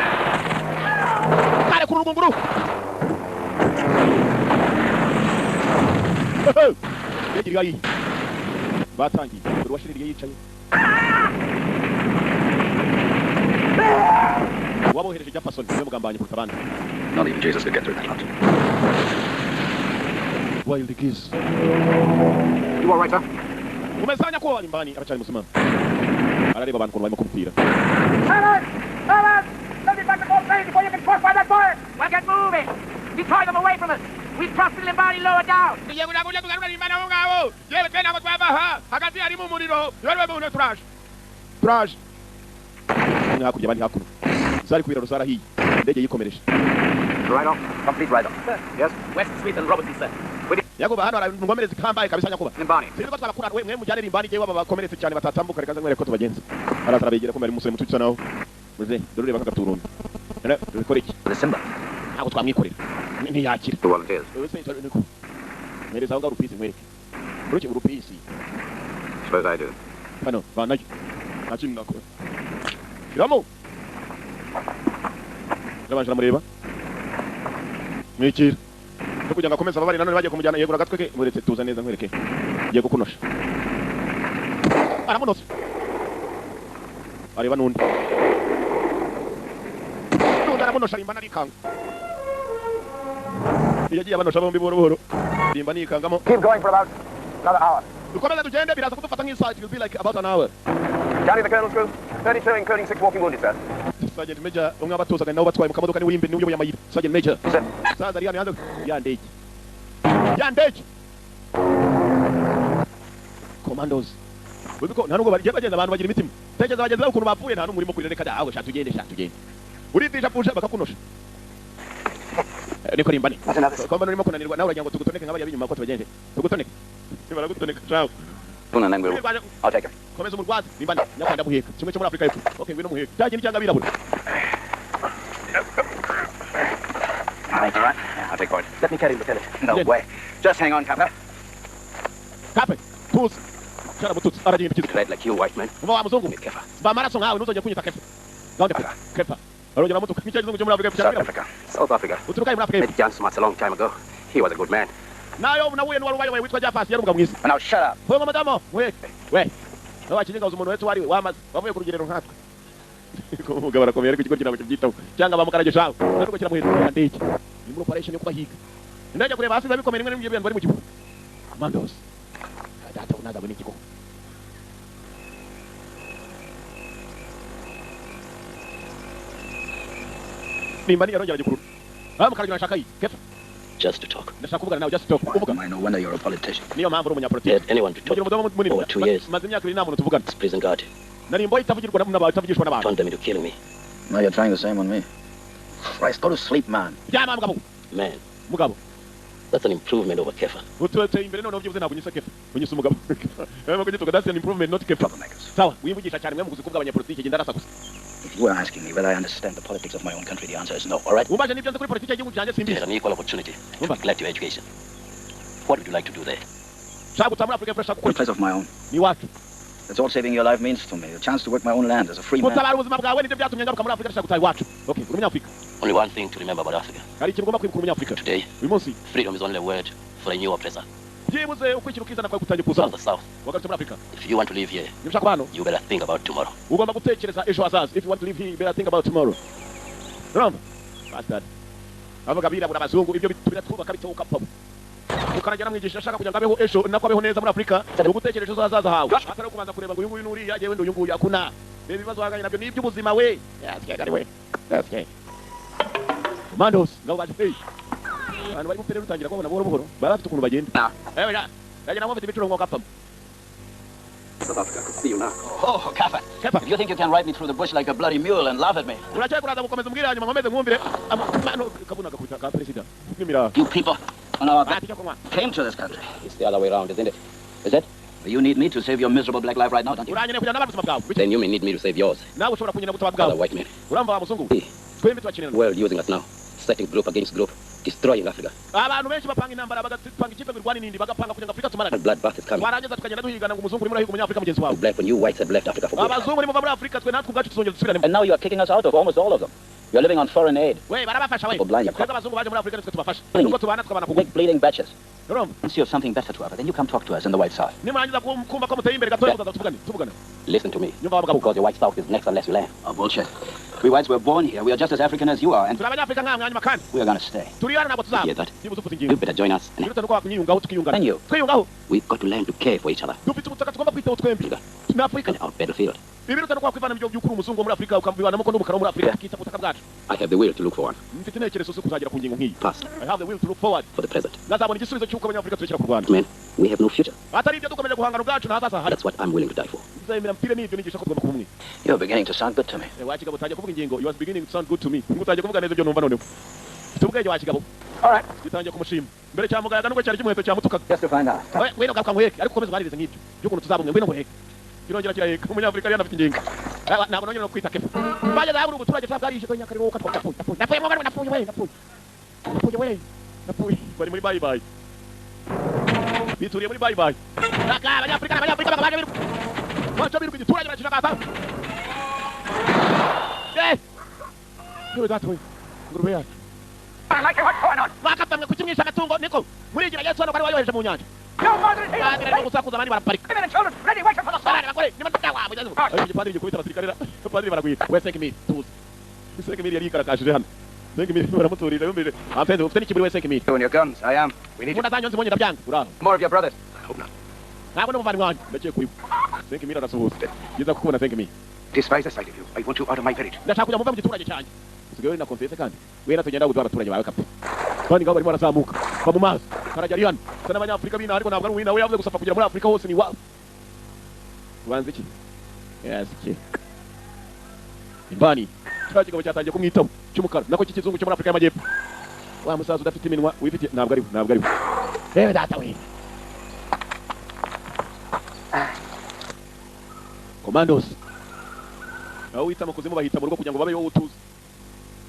Kare kuri rugunguru. Indege iri hariya. Batangiye. Dore uwashiririye yicaye. Wabohereje Jefferson niwe mugambanyi kuruta abandi. Not even Jesus could get through that lot. Wild geese. You all right, sir? Umesanya kuwa Limbani aracyari muzima. Arareba abantu ukuntu barimo kumupira. Silence! Silence! Let me back the boat before you can cross by that fire! We'll get moving! Decoy them away from us! We've crossed the Limbani lower down! Tugiye kuja tugarura Limbani aho ngaho. Yewe twe ntabwo twava aha. Hagati harimo umuriro. Yewe bwe turaje. Turaje. Umwe hakurya abandi hakuno. Zari ku biraro zarahiye. Indege yikomereje. Right off. Complete right off. Yes? West Smith and Robertson, sir. Yakuba hano ara ngomereze kambaye kabisa nyakuba. Limbani. Sinzi ko twabakura we mwe mujyane Limbani jewe babakomeretse cyane batatambuka reka nkwereke ko tubagenza. Araza arabegera ko mari umusore muto cyane naho. Muze dore ureba nk'agaturunda. Rero dukora iki? Simba. Ntabwo twamwikorera. Ntiyakira. The volunteers. Mwereza aho ngaho urupisi nkwereke. Uruki urupisi. Suppose I do. Hano banayo. Nta kintu nakora. Shiramo. Ndabanje namureba. Mwikira. No kugira ngo akomeze ababari nanone bagiye kumujyana yegura agatwe ke muretse tuza neza nkwereke. Ngiye kukunosha. Aramunosa. Areba nundi. Nundi aramunosha Limbani arikanga. Yagiye abanosha bombi buhoro buhoro. Limbani yikangamo. Keep going for about another hour. Dukomeze tugende biraza kudufata nk'isaha. It will be like about an hour. Counting the colonel's crew, 32 including 6 walking wounded, sir. Sergeant Major umwe abatozaga nabo batwaye mu kamodoka ni uri imbere niwe uyoboye amayira. Sergeant Major. Saza ari hano yanze ya ndege. Ya ndege. Commandos. Ubiko nta nubwo bagiye bagenda abantu bagira imitima. Tekereza bagenzi babo ukuntu bapfuye nta n'umurimo kurira reka dawe sha tugende sha tugende. Uritisha pfusha bakakunosha. Niko Limbani. Komba urimo kunanirwa nawe uragira ngo tugutoneke nk'abari binyuma ko tubagende. Tugutoneke. Baragutoneka ciao. I'll take her. Komeza umurwazi Limbani nyakwanda muheka. Kimwe cyo muri Afrika y'Epfo. Okay ngwino muheka. Cyaje n'icyanga birabura. All right. I'll take point. Let me carry him, Lieutenant. No way. Just hang on, Kappa. Kappa, tuzi. Cyarabututse aragenda ikizi. Red like you, white man. Uba wa muzungu. Kefa. Ba maraso nkawe ntuzongere kunyita Kefa. Gahunda Kefa. Arongera amutuka. Nk'icyo kizungu cyo muri Afrika y'Epfo. South Africa. South Africa. Uturuka muri Afrika y'Epfo. Met Jan Smuts a long time ago. He was a good man. Nayo nahuye n'uwari ubayoboye witwa Jafasi yari umugabo mwiza. Now shut up. Hoyo madamu, mweke. We. Nawe wakinga umuntu wese wari we wamaze wavuye ku rugerero nkatwe. Umugabo arakomeye ariko ikigo ntabwo kibyitaho. Cyangwa bamukaraje shawe. Ntabwo kiramuheza ya ndege. Ni muri operation yo kubahiga. Ndajya kureba hasi bikomeye rimwe n'ibyo bintu bari mu gihugu. Commandos. Data unazabona ikigo. Limbani yarongera agikurura. Bamukarage nashaka yi. Kefa. Just to talk. Ndashaka kuvugana nawe just to talk. Uvuga. I no wonder you're a politician. Niyo mpamvu uri umunyapolitiki. Had anyone to talk. Over 2 years. Maze imyaka ibiri nta muntu tuvugana. Prison guard. Nari mboye itavugirwa n'abantu itavugishwa n'abantu. Turned them into killing me. Now you're trying the same on me. Christ, go to sleep, man. Ryama mugabo. Man. Mugabo. That's an improvement over Kefa. Utwete imbere none byibuze ntabwo unyise Kefa. Unyise umugabo. Wewe kugituka that's an improvement not Kefa. Sawa, wivugisha cyane mwe muguzi kubwa abanyapolitiki genda arasa gusa. If you were asking me whether I understand the politics of my own country, the answer is no, all right? Umbaje nibyo nzi kuri politiki y'igihugu cyanjye simbizi. You had an equal opportunity to neglect your education. What would you like to do there? Shaka gutaha muri Afurika y'Epfo, shaka gukora A place of my own. Ni iwacu. That's all saving your life means to me. The chance to work my own land as a free man. Gutabara ubuzima bwawe nibyo byatumye ngaruka muri Afurika, ndashaka gutaha iwacu. Okay, uri umunyafurika. Only one thing to remember about Africa. Hari ikintu ugomba kwibuka umunyafurika. Today, uyu munsi, freedom is only a word for a new oppressor. Byibuze ukwishyira ukizana kwawe gutangiye kuza. South the South. Wagarutse muri Afurika. If you want to live here, niba ushaka kuba hano, you better think about tomorrow. Ugomba gutekereza ejo hazaza. If you want to live here, you better think about tomorrow. Urumva bastard, avuga abirabura, abazungu, ibyo biratwubaka bitoka papa ukaragera mwigisha ashaka kugira ngo abeho ejo nako abeho neza muri Afurika, ni ugutekereza ejo hazaza hawe, atari kubanza kureba ngo uyu nguyu n'uriya, yewe ndi uyu nguyu akuna. Reba ibibazo uhanganye nabyo ni iby'ubuzima we. Yes, ari we. Yes, commandos ngabo baje. Hey, abantu bari gupere rutangira kubona buhoro buhoro, baba bafite ukuntu bagenda. Ewe ja ndagenda mufite ibicuro ngo kapfa. South Africa could see you now. Oh, Kaffa. Kaffa. If you think you can ride me through the bush like a bloody mule and laugh at me. Uracyaye kuraza gukomeza umbwira hanyuma nkomeze nkumvire amano kabuna gakubita ka perezida n'imira. You people on our back came to this country. It's the other way round, isn't it? Is it? You need me to save your miserable black life right now, don't you? Uranyeneye kugira n'abandi ubuzima bwawe. Then you may need me to save yours. Nawe ushobora kunyina gutaba bwawe. Other white men. Uramva wa muzungu? Twembi turakinana. World using us now. Setting group against group, destroying Africa. Abantu benshi bapanga intambara, bagapanga ikipe birwana n'indi, bagapanga kugira ngo Afrika tumarane. Bloodbath is coming. Warangiza tukagenda duhigana ngo umuzungu urimo urahiga umunyafurika mugenzi wawe. Black when you whites have left Africa for good. Abazungu nimuva muri Afrika, twe natwe ubwacu tuzongera dusubirane. And now you are kicking us out of almost all of them. You are living on foreign aid. We barabafasha we. Twebwe abazungu baje muri Afrika nitwe tubafasha. Nuko tubana tukabana kugu. Big bleeding batches. Urumva? Once you have something better to offer, then you come talk to us in the White South. Nimurangiza kumva ko muteye imbere gatoya muzaza tuvugane, tuvugane. Listen to me. Nyumva wa mugabo. Because the White South is next unless you land. Oh, bullshit. We whites were born here. We are just as African as you are, and turi abanyafurika nkamwe hanyuma kandi we are going to stay. Turi hano ntabwo tuzava. Hear that? Byibuze ufite ingingo. You better join us. Biruta nuko wakunyiyungaho tukiyungana. And you. Twiyungaho. We've got to learn to care for each other. Dufite ubutaka tugomba kwitaho twembi. Ni Afurika. And our battlefield. Ibiruta nuko wakwivana mu by'ukuri umuzungu wo muri Afurika ukabivanamo ko n'umukara wo muri Afurika tukita ubutaka bwacu. I have the will to look forward. Mfite intekerezo zo kuzagera ku ngingo nk'iyi. Past. I have the will to look forward. For the present. Nazabona igisubizo cy'uko abanyafurika turekera kurwana. Men, we have no future. Atari ibyo dukomeje guhangana ubwacu ntahazaza hari. That's what I'm willing to die for. Nzemera mpire n'ibyo nigisha ko tugomba kuba umwe. You're beginning to sound good to me. Wa kigabo utangiye kuvuga ingingo. You are beginning to sound good to me. Ngo utangiye kuvuga neza ibyo numva noneho. Ufite ubwenge wa kigabo. All right. Gitangiye kumushima. Mbere cyamugayaga nubwo cyari kimuheto cyamutukaga. Just to find out. We ngwino garuka nkuheke ariko ukomeze uganirize nk'ibyo. By'ukuntu tuzaba umwe, ngwino nkuheke. Kirongera kiraheka umunyafurika yari anafite ingingo. Ntabwo nongera no kwita kefa. Bageze aho ubuturage bwarishe dore nyakariro katwa napfuye. Napfuye mugabo napfuye we napfuye. Napfuye we napfuye. Bari muri bye bye. Bituriye muri bye bye. Naka abanyafurika n'abanyafurika bakabaje biruka. Baca biruka igiturage barakishaka. Eh! Yewe data we. Ingurube yacu. I like what's going on. Bakapamwe kukimwisha amatungo niko. Murigira Yesu hano bari wayoheje mu nyanja. No mother is here. Padiri arimo gusakuza abandi baraparika. Women and children ready waiting for the Abana bakore niba wabo ugeze. Ariko igipadiri gikubita abasirikare padiri baragwira. We 5000 tuzi. 5000 yari yikarakashije hano. 5000 baramuturira yumvire. Amfenze ufite n'ikiburi we 5000. You and your guns, I am. We need Mbunda zanyu nzibonye ndabyanga. Uraho. more of your brothers. I hope not. Ntabwo ndi umuvandimwe wanjye. Ndagiye kuri we. 5000 arasuhuza. Byiza kukubona 5000. Despise the sight of you. I want you out of my village. Ndashaka kujya muva mu giturage cyanjye. Usigaye uri na confesse kandi. We natugenda gutura abaturage bawe kapfa. Kandi ngabo barimo barazamuka. Va mu mazi. Karajya ari hano. Sa n'abanyafurika b'inaha ariko ntabwo ari uwina we yavuze gusa kugera muri Afurika hose ni wa. Ubanza iki? Yes, iki. Imbani. Cya kigabo cyatangiye kumwitaho cy'umukara nako cy'ikizungu cyo muri Afurika y'Amajyepfo. Wa musaza udafite iminwa wifite ntabwo ari ntabwo ari. Rebe data we. Commandos. Aho wita amakuzimu bahita mu rugo kugira ngo babe wowe utuze.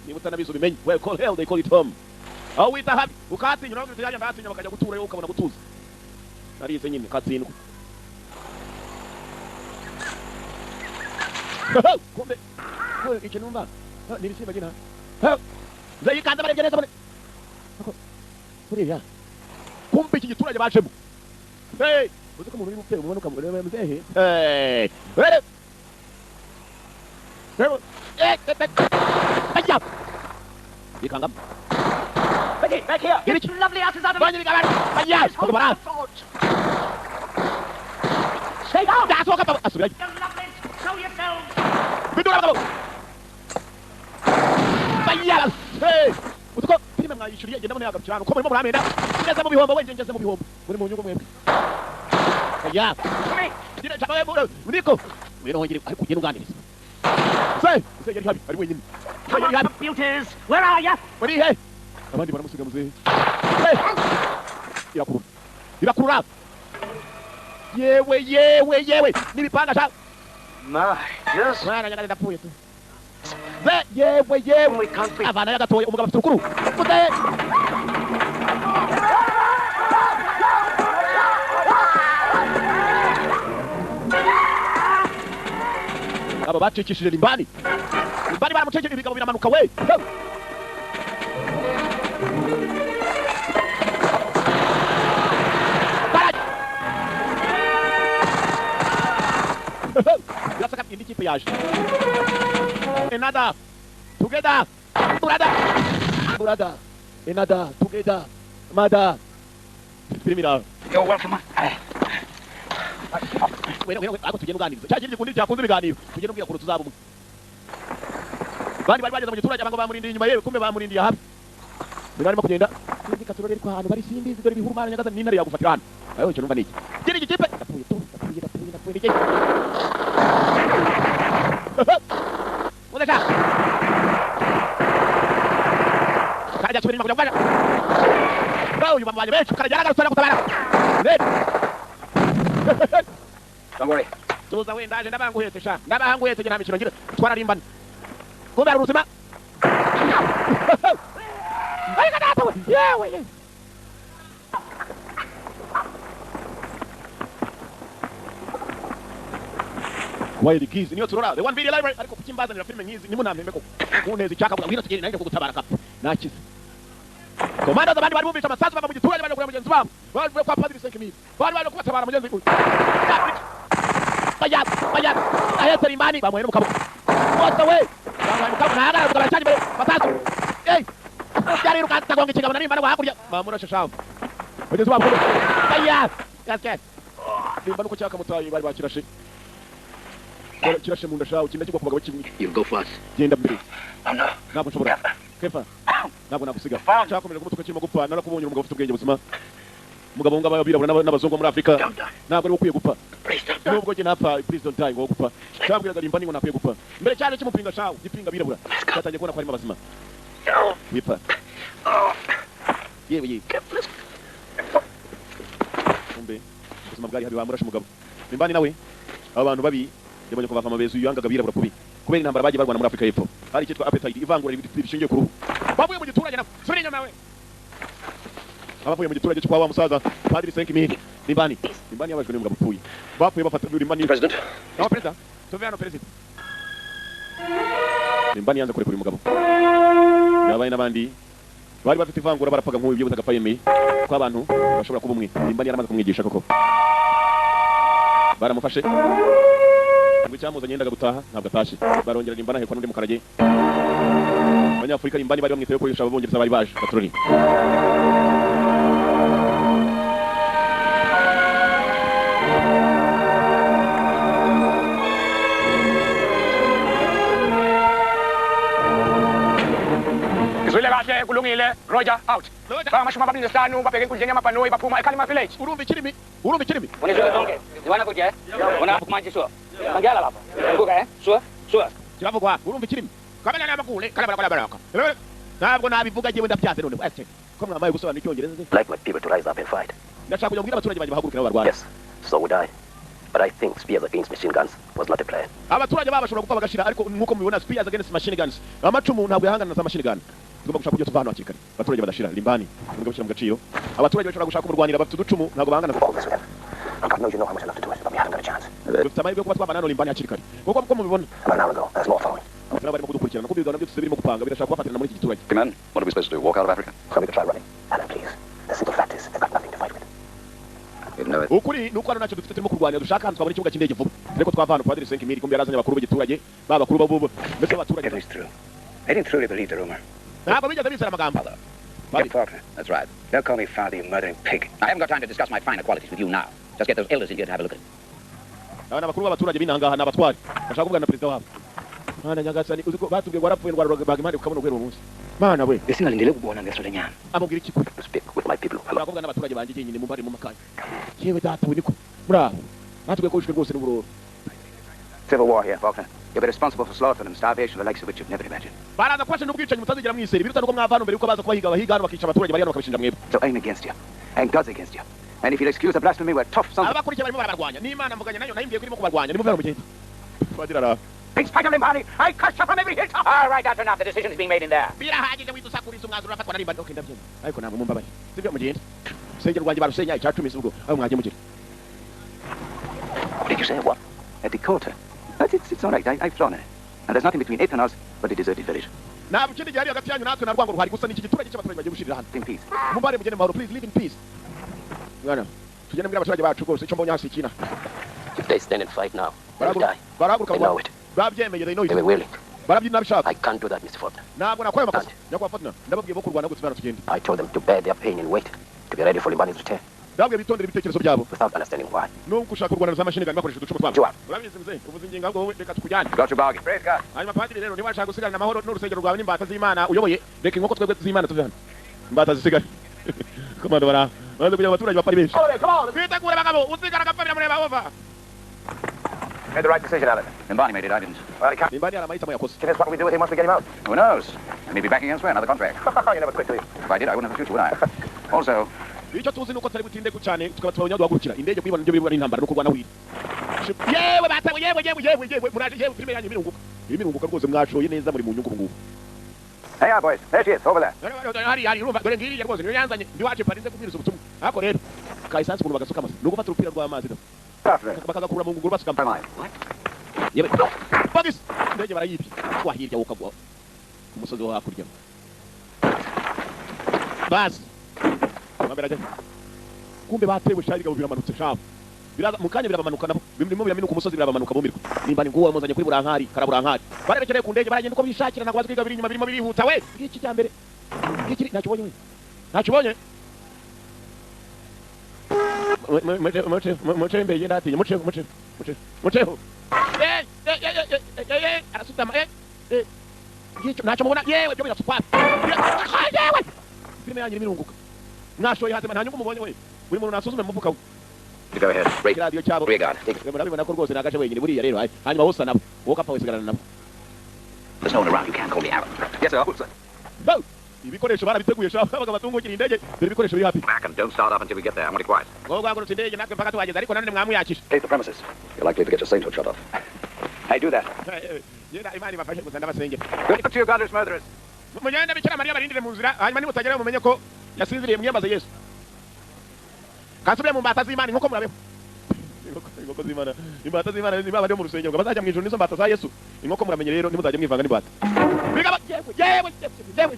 Niba utanabizi ubimenye. Well, call hell, they call it home. Aho wita habi ukatinya uravuga uti yajya ndatinya bakajya gutura yo ukabona gutuza. Narize nyine katsindwa. Kumbe iki numva ni ibisimba gina. Zayikanza barebye neza bone. Kuriya. Kumbe iki giturage bajemo. Hey, uzi ko umuntu uri gupfe umubona ukamureba muzehe. Hey. Rere. Rere. Eh, eh. Bikangam. Betty, back here. Get it. Lovely asses out of me. Stay down. That's what I'm You lovelies, show yourselves. Hey. Utuko filime mwayishuriye genda mbona yagarukira hano ko murimo muramenda. Ngeze mu bihombo wenje ngeze mu bihombo. Muri mu nyungu mwebwe. Ya. Dire chabaye niko. Wino hongere ariko ugenda uganiriza. Say, say yari habi ari wenyine. Come on, beauties. Where are you? Muri he? Abandi baramusiga muzehe. Irakurura. Irakurura. Yewe yewe yewe nibipanga sha. My, yes. Mwana nyakare ndapfuye tu. Ze yewe yewe avana yagatoye umugabo afite urukuru. Muzehe. Aba bacikishije Limbani. Limbani baramucekera ibigabo biramanuka we. Birasaka indi kipe yaje. Enada together brother brother enada together mother. Primira. You're welcome. Wait, ako tugenda uganiriza. Cya kindi gikundi cyakunze ibiganiro. Tugenda ubwira kuru tuzaba umwe. Bandi bari bageze mu giturage abango bamurindiye inyuma yewe kumbe bamurindiye hafi. Barimo kugenda. Ndi katurore ariko ahantu bari simbizi dore ibihuru mana nyagaza n'intare yagufatira hano. Ayo cyo numva niki. Kiri gikipe. Ndapfuye tu, ndapfuye ndapfuye ndapfuye niki. Mudasha. Kajya subira inyuma kujya gufasha. Uyu bamubanye benshi karajya aragarutse gutabara. Don't worry. Tuza wenda aje ndabanguhetse sha. Ndabanguhetse nta mikino ngira. Twararimbana. Kumbe ari uruzima. Ariko data we. Yewe. Wild Keys niyo turora the one video library ariko kukimbazanira filme nkizi nimunampembe koko. Kuneza icyaka kugira ngwino tugende nanjye kugutabara kapfa. Nakize. Komando z'abandi bari bumvisha amasasu bava mu giturage baje kureba mugenzi wabo. Baje kwa Padiri 5000. Bari baje kubatabara mugenzi we. Baya baya ahetse Limbani bamuhe no mukaboko. Bose we bamuhe mukaboko nahagara bacanye imbere masasu. Hey! Byari rukata gonga ikigabo na Limbani hakurya. Bamurashe shawo. Mugenzi wabo. Baya gasket. Limbani uko cyakamutaye bari bakirashe. Kirashe mu nda shawo kinda kigwa ku bagabo kimwe. You go first. Genda mbere. Oh no. Ntabwo nshobora. Kefa. Ntabwo nagusiga. Cyakomeje kumutuka kirimo gupfa narakubonye umugabo ufite ubwenge buzima. Umugabo ngaba abirabura n'abazungu muri Afrika. Ntabwo ari ukwiye gupfa. Nubwo je napfa please don't die ngo gupfa. Cyabwiraga Limbani ngo nakwiye gupfa. Mbere cyane kimupinga shawo gipinga abirabura. Cyatangiye kubona ko harimo abazima. Wipfa. Yewe yewe. Kumbe ubuzima bwari habi bamurashe umugabo. Limbani nawe abantu babi yabonye ko bava amabezu yangaga abirabura kubi. Kubera intambara bagiye barwana muri Afrika y'Epfo. Hari icyitwa apartheid ivangura rishingiye ku ruhu. Bavuye mu giturage na subira inyuma we. Abavuye mu giturage cyo kwa wa musaza Padiri 5000 Limbani. Limbani yabajwe n'umugabo upfuye. Bapfuye bafata Limbani. President. No president. Tuve hano president. Limbani yanze kurekura umugabo. Yabaye n'abandi bari bafite ivangura barapfaga nk'ubu ibyo butagapfa yemeye ko abantu bashobora kuba umwe. Limbani yaramaze kumwigisha koko. Baramufashe. Ngo icyamuzanye yendaga gutaha ntabwo atashye. Barongera Limbani ahekwa n'undi mukarage. Abanyafurika Limbani bari bamwitaye ko abongereza bari baje baturori. Izwile kahle kulungile Roger out. Bamashuma babili nesihlanu babheke enkundleni yamabhanoyi baphuma eKalima village. Urumva ikirimi? Urumva ikirimi? Unizwile zonke. Ziwana futhi eh? Ona manje sure. Bangiyala lapha. Buka eh? Sure. Sure. Kiravugwa urumva ikirimi? Kamena n'amakule kalabala kalabala. Ntabwo nabivuga jewe ndabyanze none. Ese ko mwamaye gusobanura icyongereza se? Like my people to rise up and fight. Ndashaka kugira ngo abaturage banjye bahaguruke nabo barwane. Yes. So would I. But I think spears against machine guns was not a plan. Abaturage baba bashobora gupfa bagashira ariko nkuko mubibona spears against machine guns. Amacumu ntabwo yahangana na za machine gun. Tugomba gushaka uburyo tuva hano hakiri kare. Abaturage badashira Limbani. Tugomba gushyira mu gaciro. Abaturage bashobora gushaka kumurwanira bafite uducumu ntabwo bahangana. All this with him. And God knows you know how much I love to do it, but we haven't got a chance. Dufite amahirwe yo kuba twavana hano Limbani hakiri kare. Kuko uko mubibona. About an hour ago, there's more following. Nabo barimo kudukurikirana kuko ibiganiro byose birimo gupanga birashaka kubafatirana muri iki giturage. Command, what are we supposed to do? Walk out of Africa? So we could try running. Alan, please. The simple fact is, they've got nothing to fight with. Ukuri nuko hano ntacyo dufite turimo kurwanira dushaka hano twabona ikibuga cy'indege vuba. Ariko twava hano Padiri 5000 kumbe yarazanye abakuru b'igiturage baba bakuru b'ubu mbese abaturage. It is true. They didn't truly believe the rumor. Ntabwo bigeze bizera amagambo. Get Faulkner. That's right. Don't call me father, you murdering pig. I haven't got time to discuss my finer qualities with you now. Just get those elders in here to have a look at it. Aba ni abakuru b'abaturage b'intangaha ni abatwari. Bashaka kuvugana na perezida wabo. Mana nyagasani uzi ko batubwiye ngo warapfuye ndwara baga impande ukabona guhera uwo munsi. Mana we. Besingalindele ukubona ngeso lenyama. Amubwira iki kuri? To speak with my people. Ashaka kuvugana n'abaturage banjye jyenyine mu bari mu makanya. Yewe data we niko. Muraho. Batubwiye ko wishwe rwose n'uburoro. Civil war here, Faulkner. You'll be responsible for slaughter and starvation, the likes of which you've never imagined. Baraza kubasha n'ubwicanyi mutazigera mwisera. Ibiruta nuko mwava hano mbere yuko baza kubahiga bahiga hano bakica abaturage bari hano bakabishinja mwebwe. So I'm against you. And God's against you. And if you'll excuse the blasphemy, we're tough sons of... Abakurikiye barimo barabarwanya. N'Imana mvuganye nayo nayimbwiye ko irimo kubarwanya. Nimuvere mu gihita. Padiri araha. In spite of Limbani, I curse you from every hilltop. All right, that's enough. The decision is being made in there. Birahagije widusakuriza umwanzuro urafatwa na Limbani. Okay, ndabyemera. Ariko ntabwo mumbabaye. Sibyo mugende. Urusengero rwanjye barusenya icya 10 ubwo. Aho mwagiye mugira. What did you say? What? At the quarter. I But it's all right. I've thrown it. And there's nothing between it and us but a deserted village. Nta kindi gihari hagati yanyu natwe, nta rwango ruhari, gusa ni iki giturage cy'abaturage bagiye gushirira hano. In peace. Mumbare mugende mu mahoro, please live in peace. Mwana, tugende mbwira abaturage bacu rwose icyo mbonye hasi ikina. If they stand and fight now, they will die. Barahaguruka. They know it. Babyemeye, they know it. They were willing. Barabyina bishaka. I can't do that, Mr. Faulkner. Ntabwo nakora amakosa, nyakubahwa Faulkner. Ndababwiye bo kurwana gutsimana, tugende. I told them to bear their pain and wait, to be ready for Limbani's return, Ndababwiye bitondere ibitekerezo byabo. Without understanding why. Nubwo ushaka kurwana za machine gun bakoresheje uducumu twabo. Joa. Urabizi mzee, uvuze ingingo, ahubwo wowe reka tukujyane. Got your bargain. Praise God. Hanyuma padiri rero, niba washaka gusigarana amahoro n'urusengero rwawe n'imbata z'Imana uyoboye, reka inkoko twebwe z'Imana tuve hano, imbata zisigare. Komando bara baze kugira ngo abaturage bapfa ari benshi. Twitegure bagabo, usigara agapfa biramureba, over. Made the right decision, Alan. Limbani made it, I didn't. Well, he can't. Limbani hari amahitamo yakoze. Guess what we do with him once we get him out? Who knows? I may be backing elsewhere, another contract. You never quit, do you? If I did, I wouldn't have a future, would I? Also, Icyo tuzi nuko tutari butinde ku cyane, tukaba tubonye aho duhagurukira indege kuyibona, nibyo biri intambara no kurwana wiri. Yewe batawe, yewe yewe yewe yewe, muraje yewe, filime yanyu mirunguka, imirunguka rwose, mwashoye neza, muri mu nyungu ubu ngubu. Hey, yeah, boys. There she is, over there. Hari hari, urumva, dore ngiriya rwose niyo yanzanye ndi wacu parinze kubwiriza ubutumwa. Ariko rero ka esanse ukuntu bagasuka amase ni ugufata urupira rw'amazi do bakagakura mu ngunguru basukamo. Yewe bagisi, indege barayibye kwa hirya, ukagwa ku musozi wo hakurya. Basi mambere ajya kumbe batewe shari gabo, biramanutse shabu, biraza mu kanya birabamanuka nabo, birimo biraminuka umusozi, birabamanuka bumirwa. Nimba ni nguwo wamuzanye kuri burankari, karaburankari barerekereye ku ndege, baragenda uko bishakira, ntabwo bazi kwiga, biri inyuma birimo birihuta we. Ngiki cya mbere ngiki, ntacyo ubonye we, ntacyo ubonye. Muce imbere, genda hatinya, muceho muceho muceho muceho. Eh eh eh eh eh, arasutama. Eh eh, ngicyo, ntacyo mubona. Yewe, byo birasukwa yewe, filime yanyu irimo irunguka, mwashoye hazima, nta nyungu mubonye we. Buri muntu nasuzume mu mufuka we. To go ahead. Break. Iradiyo cyabo. Rear guard. Take Murabibona ko rwose nagace wenyine buriya rero. Hanyuma wose nabo, wowe kapfa wisigarana nabo. There's no one around. You can't call me Alan. Yes, sir. Officer. Bo! Ibikoresho barabiteguye sha, babaga batungukira indege, dore ibikoresho biri hafi. Back and don't start up until we get there. I want it quiet. Ngo guhagurutsa indege natwe mpaka tuhageze, ariko nanone mwamuyakije. Take the premises. You're likely to get your sainthood shot off. I do that. Yenda, Imana ibafashe gusa, ndabasengera. Good luck to you, godless murderers. Mugende, Bikira Mariya barindire mu nzira, hanyuma nimutagerayo mumenye ko yasinziriye, mwiyambaze Yesu. Kasubire mu mbata z'Imana, inkoko murabeho. Inkoko z'Imana, imbata z'Imana, niba bari mu rusengero ngo bazajya mu ijuru nizo mbata za Yesu. Inkoko muramenye rero, ntimuzajya mwivanga n'imbata. Bigaba yewe yewe yewe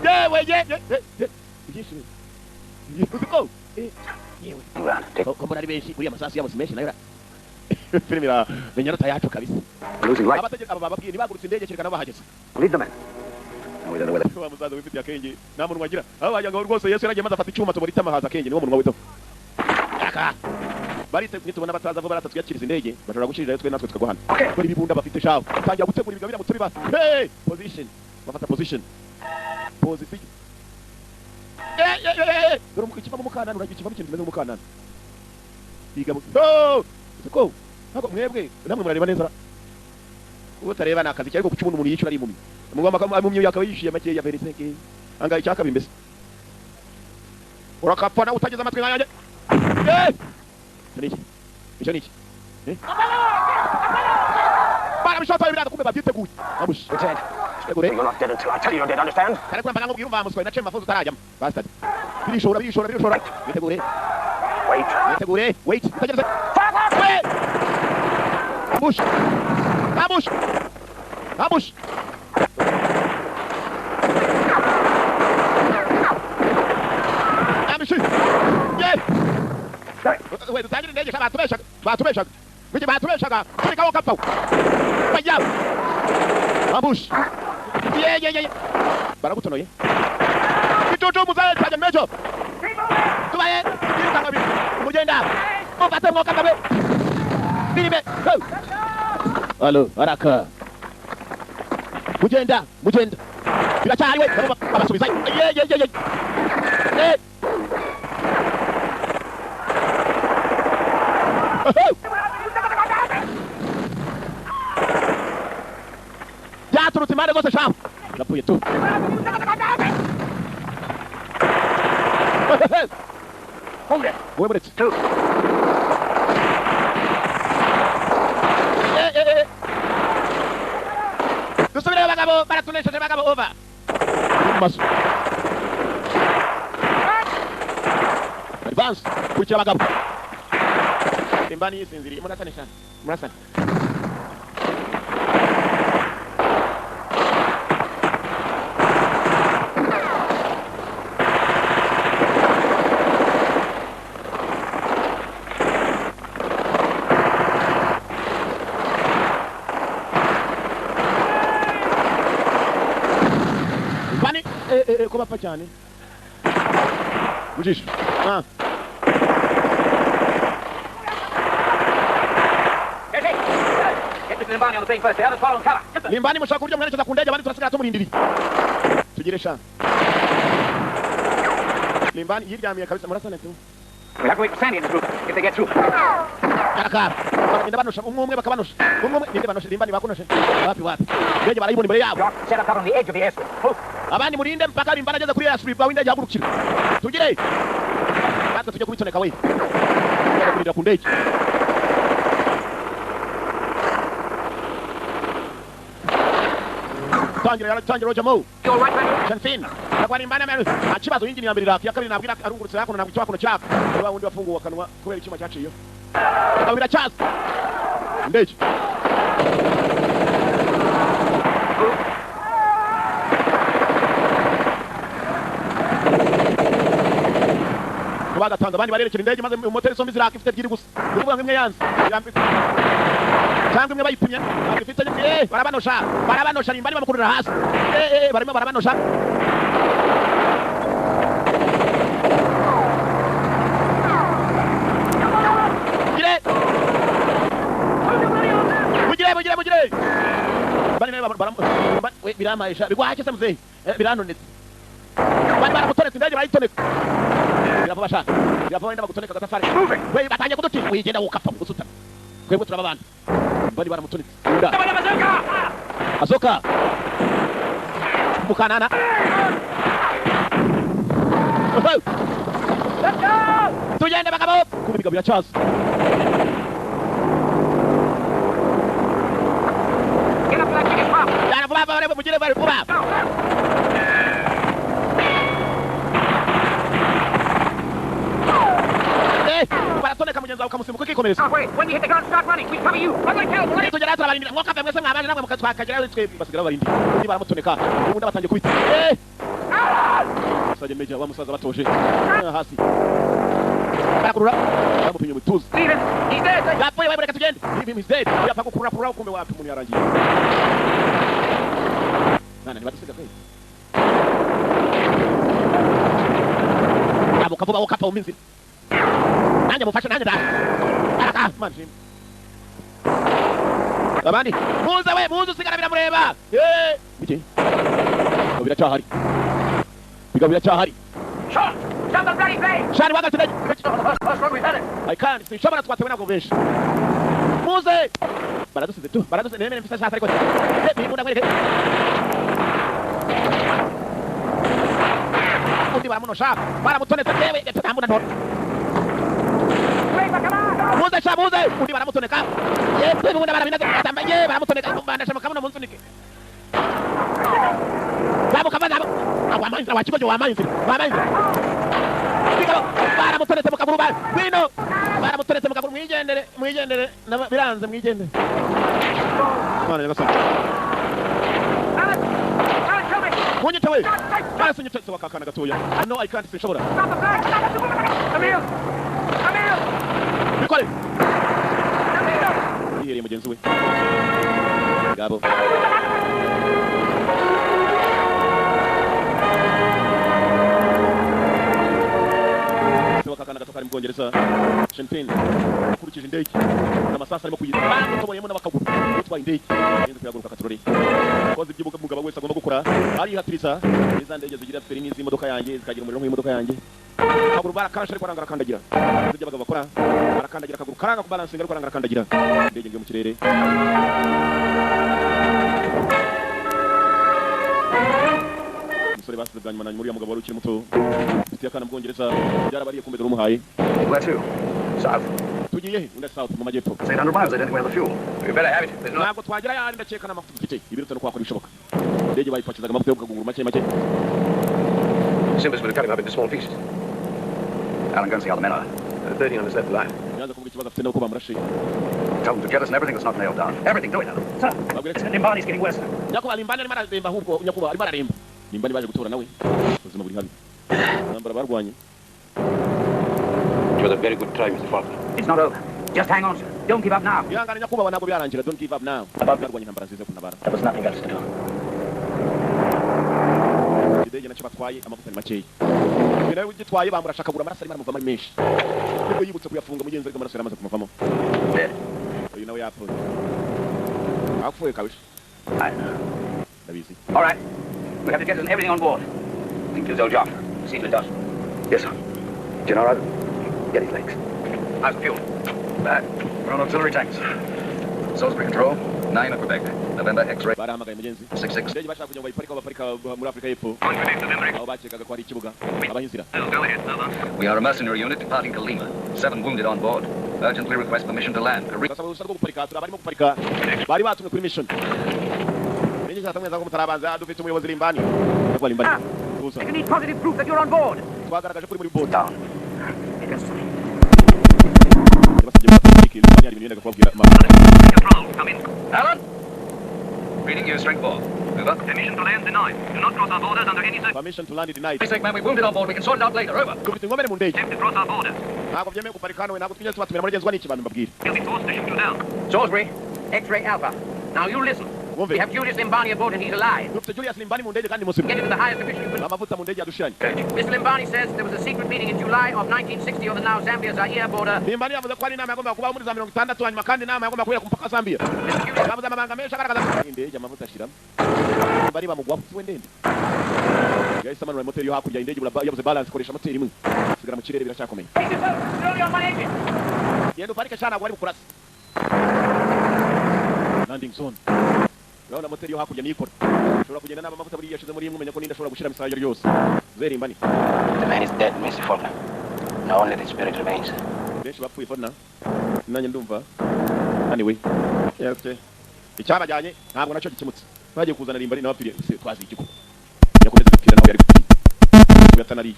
yewe yewe yewe, ibyishimo uzi ko yewe ko mbona ari benshi, buriya amasasu yabo si menshi nayo. Filime ira ni nyarota yacu kabisa. Losing light. Abategetsi aba bababwiye ntibagurutse indege kereka nabo bahageze. Lead the men. Now we don't know whether. Wa musaza wifitiye akenge, nta munwa agira, aho wagira ngo rwose Yesu yaragiye maze afata icyuma tubura itama, haza akenge, niwo munwa wito. Aka barite, nitubona bataza vuba baratwiyakiriza indege, bashobora gushirirayo twe natwe tukaguhana. Dore ibibunda bafite shaho, tangira gutegura ibigabira mu turi ba hey position, bafata position position. Eh eh eh, dore mu kiva mu mukanana, uragira ikiva mu kintu kimeze nk'umukanana bigabo. Oh, siko ntabwo mwebwe namwe murareba neza, utareba ni akazi, ariko kuki umuntu yishyura ari impumyi, impumyi yakaba yishyuye make ya 25 angahe icyakabi mbese, urakapfa nawe utageze amatwi nkayanjye. Eh, icyo ni iki? Icyo ni iki? Eh, barabishota biraza, kumbe babyiteguye amushi. You're not dead until I tell you you're dead, understand? Kare kuramba nkubwira, umva muswaye, naciye mu mafuzo utarajyamo, bastard. Birishora birishora birishora, bitegure. Wait. Bitegure, wait, utegereze. Wait, ambush, ambush, ambush. Ambush, yeah. We dutangire indege sha, batubeshaga batubeshaga wiki batubeshaga, turikaho kapfa bajya. Ambush, yeah yeah yeah, baragutonoye icucu muzaye cyane mejo tubaye birukanka biri mugenda mufate mwoka kabe filime. Alo araka, mugenda mugenda, biracyari we, babasubizayo. Ye ye ye ye eh. Byaturutse impande zose shahu, napfuye tu. Wowe muretse. Dusubireyo bagabo, baratunesheje bagabo, over. Maso advance, kurikira abagabo. Imbani yisinziriye, murasane shana, murasane. Cyane mujisho. Limbani mushaka uburyo mwerekeza ku ndege, abandi turasigara tumurindiriye. Tugire sha. Limbani yiryamiye kabisa murasana tu. We have to wait for Sandy in this group if they get through. Karakara. Bakagenda banosha umwe umwe bakabanosha. Umwe umwe ninde banosha Limbani bakunoshe. Wapi wapi. Ndege barayibona imbere yabo. Set up cover on the edge of the airstrip. Move. Abandi murinde mpaka Limbani ageze kuri airstrip aho indege ihagurukira. Tugire. Natwe tujye kubitoneka we. Tujye kurindira ku ndege. Tangira Roger Moore. Sean Finn. Agwa Limbani amene. Akibazo yinjini ya mbere iraka ya kabiri nabwo arungurutse hakuno nabwo icyo hakuno cyaka. Wa wundi wafunguwe akanwa kubera icyuma cyaciye. Kabira cyaza. Indege. Bagatanze abandi barerekera indege maze moteri zombi ziraka ifite ebyiri gusa. Ni ukuvuga ngo imwe yanze. Cyangwa imwe bayipimye ntabwo ifite barabanosha barabanosha Limbani bamukurura hasi barimo barabanosha. Mugire mugire mugire bari we biramaisha bigwake se muzehe biranonetse bari baramutonetse indege barayitoneka biravuba sha biravuba wenda bagutoneka agatafari we batangiye kudutinda wigenda ukapfa gusutama twebwe turaba abantu bari baramutonetse azoka mukanana tugende bagabo kumbe bigabo biracyaza vuba mugire bari vuba. Baratoneka mugenzi wawe ukamusimbuka ukikomereza. Tugera turabarindira mwuka mve mwese mwabanje namwe mukatwakagerayo twe basigara barindira. Undi baramutoneka ubundi batangiye kubita. Musaje meja wa musaza batoje hasi. Barakurura bamupimye mutuza. Yapfuye we reka tugende. He's dead. Yapfa gukurura kurura kumbe wapi umuntu yarangiye. Nana nibadusiga kweli. Amuka vuba ukapfa uminzi. Nanjye mufashe nanjye ndaje. Araka manje. Abandi muze we muze usigara biramureba. Bike. Biracyahari. Biga biracyahari. Sean, stop the bloody plane. Sean wagaze ndege. I can't. Sinshobora twatewe ntabwo benshi. Muze. Baradusize tu. Baradusize nemere mfise shasa ariko. Bimunda kwereke. Undi baramunosha. Baramutonetse tewe ntambuna ntora. Muze sha muze. Undi baramutoneka. Yepwe bimunda barabinaze atambaye baramutoneka bandasha makamuno munsunike. Babuka baza. Awamanzi wachibojo wamanzi. Wamanzi. Baramutonetse mukaguru ba. Wino. Baramutonetse mukaguru mwigendere mwigendere biranze mwigendere. Mwana nyagasani. Munyite we. Barasunyite se wakakana gatoya. No I can't sinshobora. Emil. Emil. Bikore. Yihereye mugenzi we. Gabo. Wakakana gato kari mu Bwongereza. Sean Finn akurikije indege n'amasasa arimo kuyita bamutoboyemo n'abakaguru utwaye indege yenze kuyaguruka katurore koze ibyo umugabo wese agomba gukora arihatiriza iza ndege zigira feri nk'izi modoka yanjye zikagira umuriro nk'imodoka yanjye akaguru barakashe ariko aranga arakandagira ibyo abagabo bakora barakandagira akaguru karanga kubalansinga ariko aranga arakandagira indege ngiyo mu kirere. Umusore basize bwa nyuma na nyuma uriya mugabo wari ukiri muto ufite akana mu Bwongereza byarabariye kumbe dore umuhaye. Where to? South. Tugiye he? Undi south mu majyepfo. It's 800 miles. I don't think we have the fuel. We better have it. There's no. Ntabwo twagera yari ndakeka n'amavuta dufite. Ibiruta no kwakora ibishoboka. Indege bayipakizaga amavuta yo kugungura make make. Simbas would have cut him up into small pieces. Alan, go and see how the men are. 13 on his left alive. Yanze kuvuga ikibazo afite nuko bamurashe. Tell them to jettison everything that's not nailed down. Everything, do it now. Sir, Limbani's getting worse. Nyakubahwa Limbani arimo araremba ahubwo nyakubahwa arimo araremba. Limbani baje gutora nawe. Ubuzima buri habi. Intambara barwanye. It was a very good try, Mr. Faulkner. It's not over. Just hang on, sir. Don't give up now. Ihangane nyakubahwa ntabwo byarangira. Don't give up now. Barwanye intambara nziza kuntabara. There was nothing else to do. Indege nacyo batwaye amavuta ni makeya. Uyu nawe ugitwaye bamurashaka kugura amaraso arimo aramuvamo ari menshi. Nibwo yibutse kuyafunga mugenzi ariko amaraso yaramaze kumuvamo. Uyu nawe yapfuye. Apfuye kabisa. Ndabizi. All right. We have to get everything on board. Includes old Joff. See to it does. Yes, sir. Gennaro, get his legs. How's the fuel? Bad. We're on auxiliary tanks. Salisbury Control, 9 at Quebec. November X-ray. Barahamagaye mugenzi. 66. Indege bashaka kugira ngo bayiparike aho baparika muri Afurika y'Epfo. Aho bakekaga ko hari ikibuga. Abaha inzira. We are a mercenary unit departing Kalima. 7 wounded on board. Urgently request permission to land. Basaba uruhushya rwo guparika. Turi abarimo guparika. Bari batumwe kuri mission. Indege zatamwe ko mutarabanza dufite umuyobozi Limbani. Ndakwa Limbani. Tuza. You need positive proof that you're on board. Twagaragaje kuri muri board. Down. Yabasabye guparika Limbani hari ibintu yendaga kubabwira. Control, come in. Alan? Reading you, strength 4. Over. Permission to land denied. Do not cross our borders under any circumstances. Permission to land denied. Please, man, we're wounded on board. We can sort it out later. Over. Dufite inkomere mu ndege. Attempt to cross our borders. Ntabwo byemewe guparika hano, ntabwo twigeze tubatumira muri genzwa n'iki bantu mbabwira. You'll be forced to shoot you down. Salisbury, X-ray Alpha. Now you listen. Wumve. We have Julius Limbani aboard and he's alive. Dufite Julius Limbani mu ndege kandi muzima. Get him to the highest official you can. Amavuta mu ndege yadushiranye. Mr. Limbani says there was a secret meeting in July of 1960 on the now Zambia-Zaire border. Limbani yavuze ko hari inama yagombaga kubaho muri za 60 hanyuma kandi inama yagombaga kubera ku mupaka wa Zambia. Bavuze amabanga menshi agaragaza indege amavuta ashiramo. Bari bamugwa we ndende. Yahise amanura moteri yo hakurya indege yabuze balance ikoresha moteri imwe. Sigara mu kirere biracyakomeye. Yendo parike shana ntabwo bari bukurasa. Landing zone. Urabona moteri yo hakurya niyo ikora. Ushobora kugenda n'aba amavuta buriya yashize muri imwe umenya ko n'indi ashobora gushira imisayo yose. Zerimbani. The man is dead, Mr. Faulkner. Now only the spirit remains. Benshi bapfuye Faulkner. Nanjye ndumva. Anyway. Okay. Icyabajyanye ntabwo nacyo gikemutse. Bagiye kuzana Limbani n'abapfiriye se twazi igiko. Yakomeza gupfira nawe yari gupfira. Yatanariye.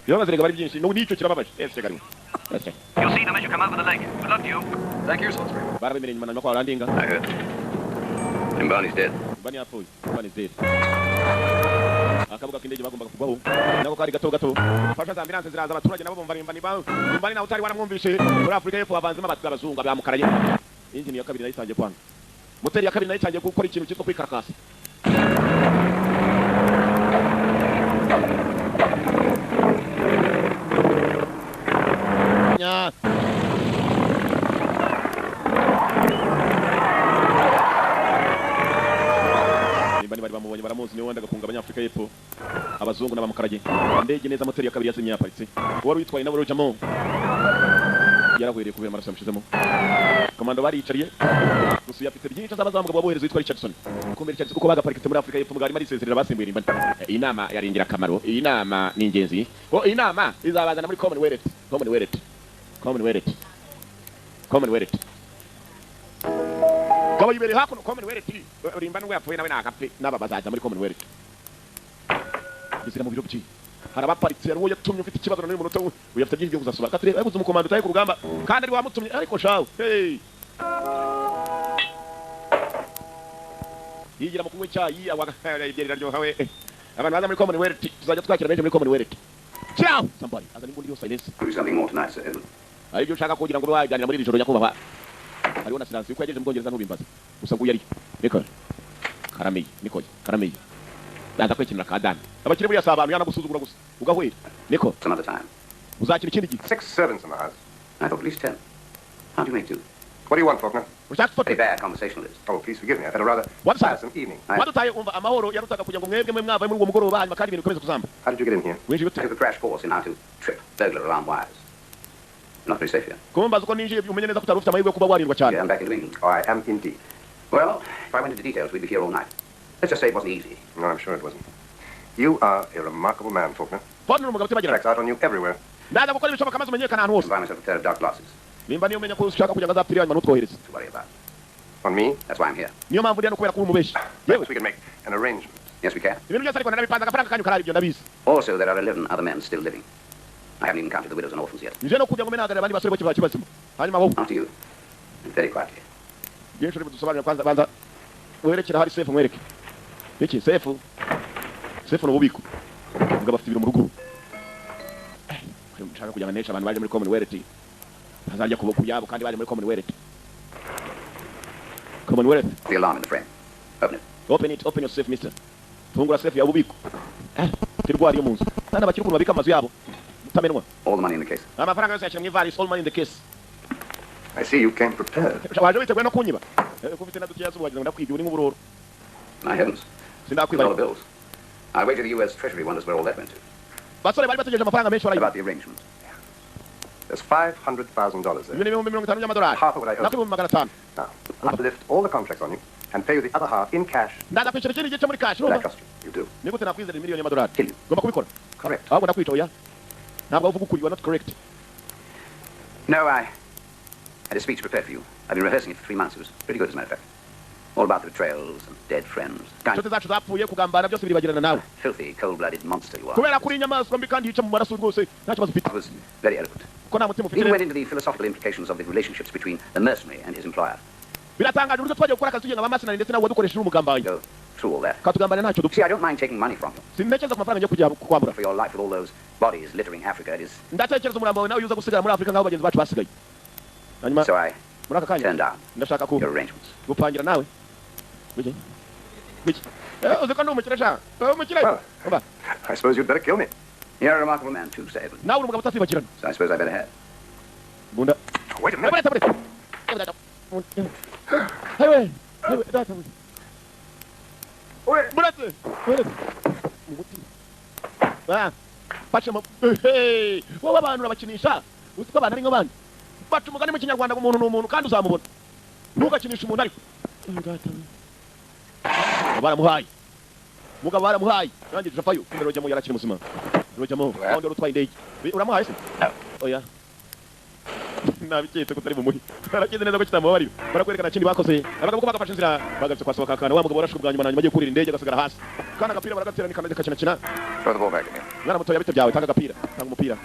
Ibibazo rega bari byinshi n'ubu nicyo kirababaje. Ese gariwe. Ese. You'll see them as you come over the lake. Good luck to you. Thank you, Salisbury. Barabemereye nyuma na kwa landinga. I heard. Limbani's dead. Limbani yapfuye. Limbani is dead. Akabuga k'indege bagombaga kugwaho. Nako kari gato gato. Fasha za ambulance ziraza abaturage nabo bumva Limbani ba. Limbani nawe utari waramwumvishe. Muri Afurika y'Epfo bavanzemo abazungu abamukaraye. Injini ya kabiri nayo itangiye kwanga. Moteri ya kabiri nayo itangiye gukora ikintu cyitwa kwikarakasa. Nya. Limbani bari bamubonye baramuzi niwe wendaga kunga abanyafurika y'Epfo. Abazungu n'abamukarage. Indege neza moteri ya kabiri yazimye yaparitse. Uwari witwaye nawe Roger Moore. Yarahwereye kubera amaraso yamushizemo. Komando bariyicariye. Gusa yafite byinshi azabazamuga babohereza witwa Richardson. Kumbe Richardson uko bagaparikitse muri Afurika y'Epfo mugari marisezerera basimbuye Limbani. Iyi nama yari ingirakamaro. Iyi nama ni ingenzi. Oh, iyi nama izabazana muri Commonwealth. Commonwealth. Commonwealth. Commonwealth. Gabo yibere hakuno Commonwealth. Limbani we yapfuye nawe nakapfe naba bazaza muri Commonwealth. Bizira mu biro byi. Hari abaparitse hari uwo yatumye ufite ikibazo na n'uyu munota we afite byinshi byo kuzasura. Katire yaguze umukomando utaye ku rugamba kandi ari wamutumye ariko shawe. Hey. Yigira mu kunywa icyayi ibyo riraryoha we. Abantu baza muri Commonwealth tuzajya twakira benshi muri Commonwealth. Ciao. Somebody azana imbunda yo silence. Do something more tonight, Sir Edward. Hari ibyo ushaka kugira ngo baganira muri iri joro nyakubahwa. Hariho na silence uko yagejeje mu Bwongereza ntubimbaze. Gusa nguyu ari. Niko. Karameye, niko. Karameye. Ndaza kwikinira ka Dani. Abakire buriya si abantu yanagusuzugura gusa. Ugahwera. Niko. Some other time. Uzakira ikindi gihe. 6 servants in the house. I thought at least 10. How do you make do? What do you want, Faulkner? Ushaka Very bad conversationalist. Oh, please forgive me. I've had a rather tiresome evening. Wadutaye umva amahoro yarutaga kugira ngo mwebwe mwe mwavaye muri uwo mugoroba hanyuma kandi ibintu bikomeze kuzamba. How did you get in here? Winjiye ute? I took a crash course in how to trip burglar alarm wires. Not very safe here. Kumbaza uko ninjiye umenye neza ko utari ufite amahirwe yo kuba warindwa cyane. Yeah, I'm back in England. Oh, I am indeed. Well, if I went into details, we'd be here all night. Let's just say it wasn't easy. No, I'm sure it wasn't. You are a remarkable man, Faulkner. Faulkner umugabo utibagirana. Tracks out on you everywhere. Ndaza gukora ibishoboka maze umenyekane ahantu hose. Buy myself a pair of dark glasses. Nimba niyo umenya ko ushaka kugira ngo azapfire hanyuma ntutwohereze. To worry about. On me? That's why I'm here. Niyo mpamvu ndi hano kubera ko uri umubeshi. Yewe. We can make an arrangement. Yes, we can. Ibintu byose ariko narabipanze agafaranga kanyu karari ibyo ndabizi. Also, there are 11 other men still living. I haven't even counted the widows and orphans yet. Nje no kugira ngo menagarira abandi basore bo kibazima. Hanyuma wowe. After you. And very quietly. Byinshi uri budusobanurira kwanza banza werekera hari safe mwereke. Iki safe? Safe no bubiko. Ubwo bafite ibiro mu rugo. Nshaka kugira ngo nesha abantu baje muri Commonwealth. Bazarya kubo kuyabo kandi baje muri Commonwealth. Commonwealth. The alarm in the frame. Open it. Open it, open your safe, mister. Fungura safe ya bubiko. Tirwari yo munzu. Nana bakiri ukuntu babika amazu yabo. Mutamenwa. All the money in the case. Amafaranga yose yashyira mu ivarisi, all money in the case. I see you came prepared. Waje witeguye no kunyiba. Ko ufite na dukeya zuba wagira ngo ndakwibye uri nk'uburoro. My heavens. Sindakwiba. Dollar bills. I wager the U.S. Treasury wonders where all that went to. Basore bari bategereje amafaranga menshi barayiba. About the arrangement. There's $500,000 there. Ibyo ni $50,000. Half of what I owe. Nako 500,000. Now, I'll lift all the contracts on you and pay you the other half in cash. Ndaza kwishyura ikindi gice muri cash. I trust you. You do. Nigute nakwizera miliyoni y'amadolari? Ngomba kubikora. Correct. Ahubwo ndakwica oya. Ntabwo uvuga ukuri, you are not correct. No, I had a speech prepared for you. I've been rehearsing it for 3 months. It was pretty good, as a matter of fact. All about the betrayals and dead friends. Inshuti zacu zapfuye kugambana byose biribagirana nawe. Filthy, cold-blooded monster you are. Kubera kuri inyamaswa mbi kandi yica mu maraso rwose nta kibazo ufite. It was very eloquent. Ko nta mutima ufite. Even went into the philosophical implications of the relationships between the mercenary and his employer. Biratangaje uburyo twagiye gukora akazi tugenga abamercenary ndetse nawe wadukoresheje umugambanyi. Go through all that. Katugambana ntacyo dupfa. See, I don't mind taking money from you. Sintekereza ku mafaranga ngiye kujya kukwambura. For your life with all those bodies littering Africa, it is. Ndatekereza umurambo wawe nawe uza gusigara muri Afrika nk'aho bagenzi bacu basigaye. Hanyuma so I muri aka kanya turned down ndashaka ku your arrangements. Gupangira nawe. Wiki. Wiki. Uzi ko ndi umukire sha. Umukire. Well, I suppose you'd better kill me. You're a remarkable man too, Sir Edward. Nawe uri umugabo utazibagirana. So I suppose I better have. Bunda. Wait a minute. Hewe. Hewe, data we. Muretse. Muretse. Umutima. Ah. Baca mu hey, wowe abantu urabakinisha. Uzi ko abantu ari nk'abandi. Baca umugani mu Kinyarwanda ngo umuntu ni umuntu kandi uzamubona. Ntugakinisha umuntu ariko. Data we. Baramuhaye. Mugabo baramuhaye. Nanjye jafayo. Kumbe Rojamo yarakiri muzima. Rojamo, wandi utwaye indege. Uramuhaye se? Oya. Nabiketse ko utari bumuhe. Barakize neza ko kitamubabarira. Barakwerekana kindi bakoze. Abagabo ko bagafashe inzira bagarutse kwa soka kana wa mugabo warashwe bwa nyuma na nyuma agiye kurira indege agasigara hasi. Kana agapira baragaterana kana kacina kina. Throw the ball back at me. Mwana muto yabite byawe tanga agapira. Tanga umupira.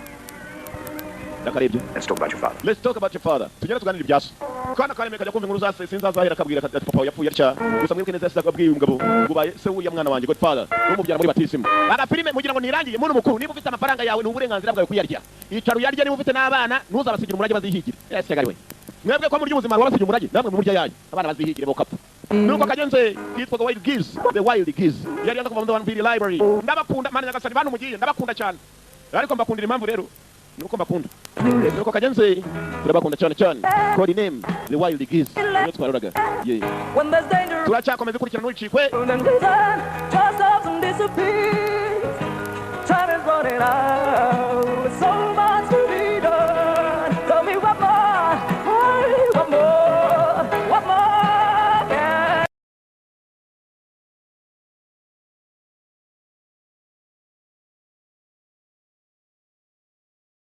Ndakarebye. Let's talk about your father. Let's talk about your father. Tugende tuganire ibyaso. Kana kareme kajya kumva inkuru za se sinzazahera akabwira ati papa yapfuye atya. Gusa mwibuke neza yasize abwiye umugabo ngo se wuriya mwana wanjye godfather umubyara muri batisimu. Agafilime mugira ngo nirangiye muntu mukuru niba ufite amafaranga yawe ni uburenganzira bwawe kuyarya. Icara uyarya niba ufite n'abana ntuzabasigira umurage bazihigire. Yes yagariwe. Mwebwe ko muri ubuzima wabasigira umurage namwe murya yanyu abana bazihigire bokapfa. Nuko kagenze kitwaga Wild Geese, the Wild Geese. Yari yanze kuva mu One Library. Ndabakunda mana nyagasani bantu mugiye ndabakunda cyane. Ariko mbakundira impamvu rero nuko mbakunda. Nuko kagenze turabakunda cyane cyane. Code name the Wild Geese. Niyo twaroraga. Yeah. Turacyakomeza kurikirana n'uricikwe. Time is running out. So much.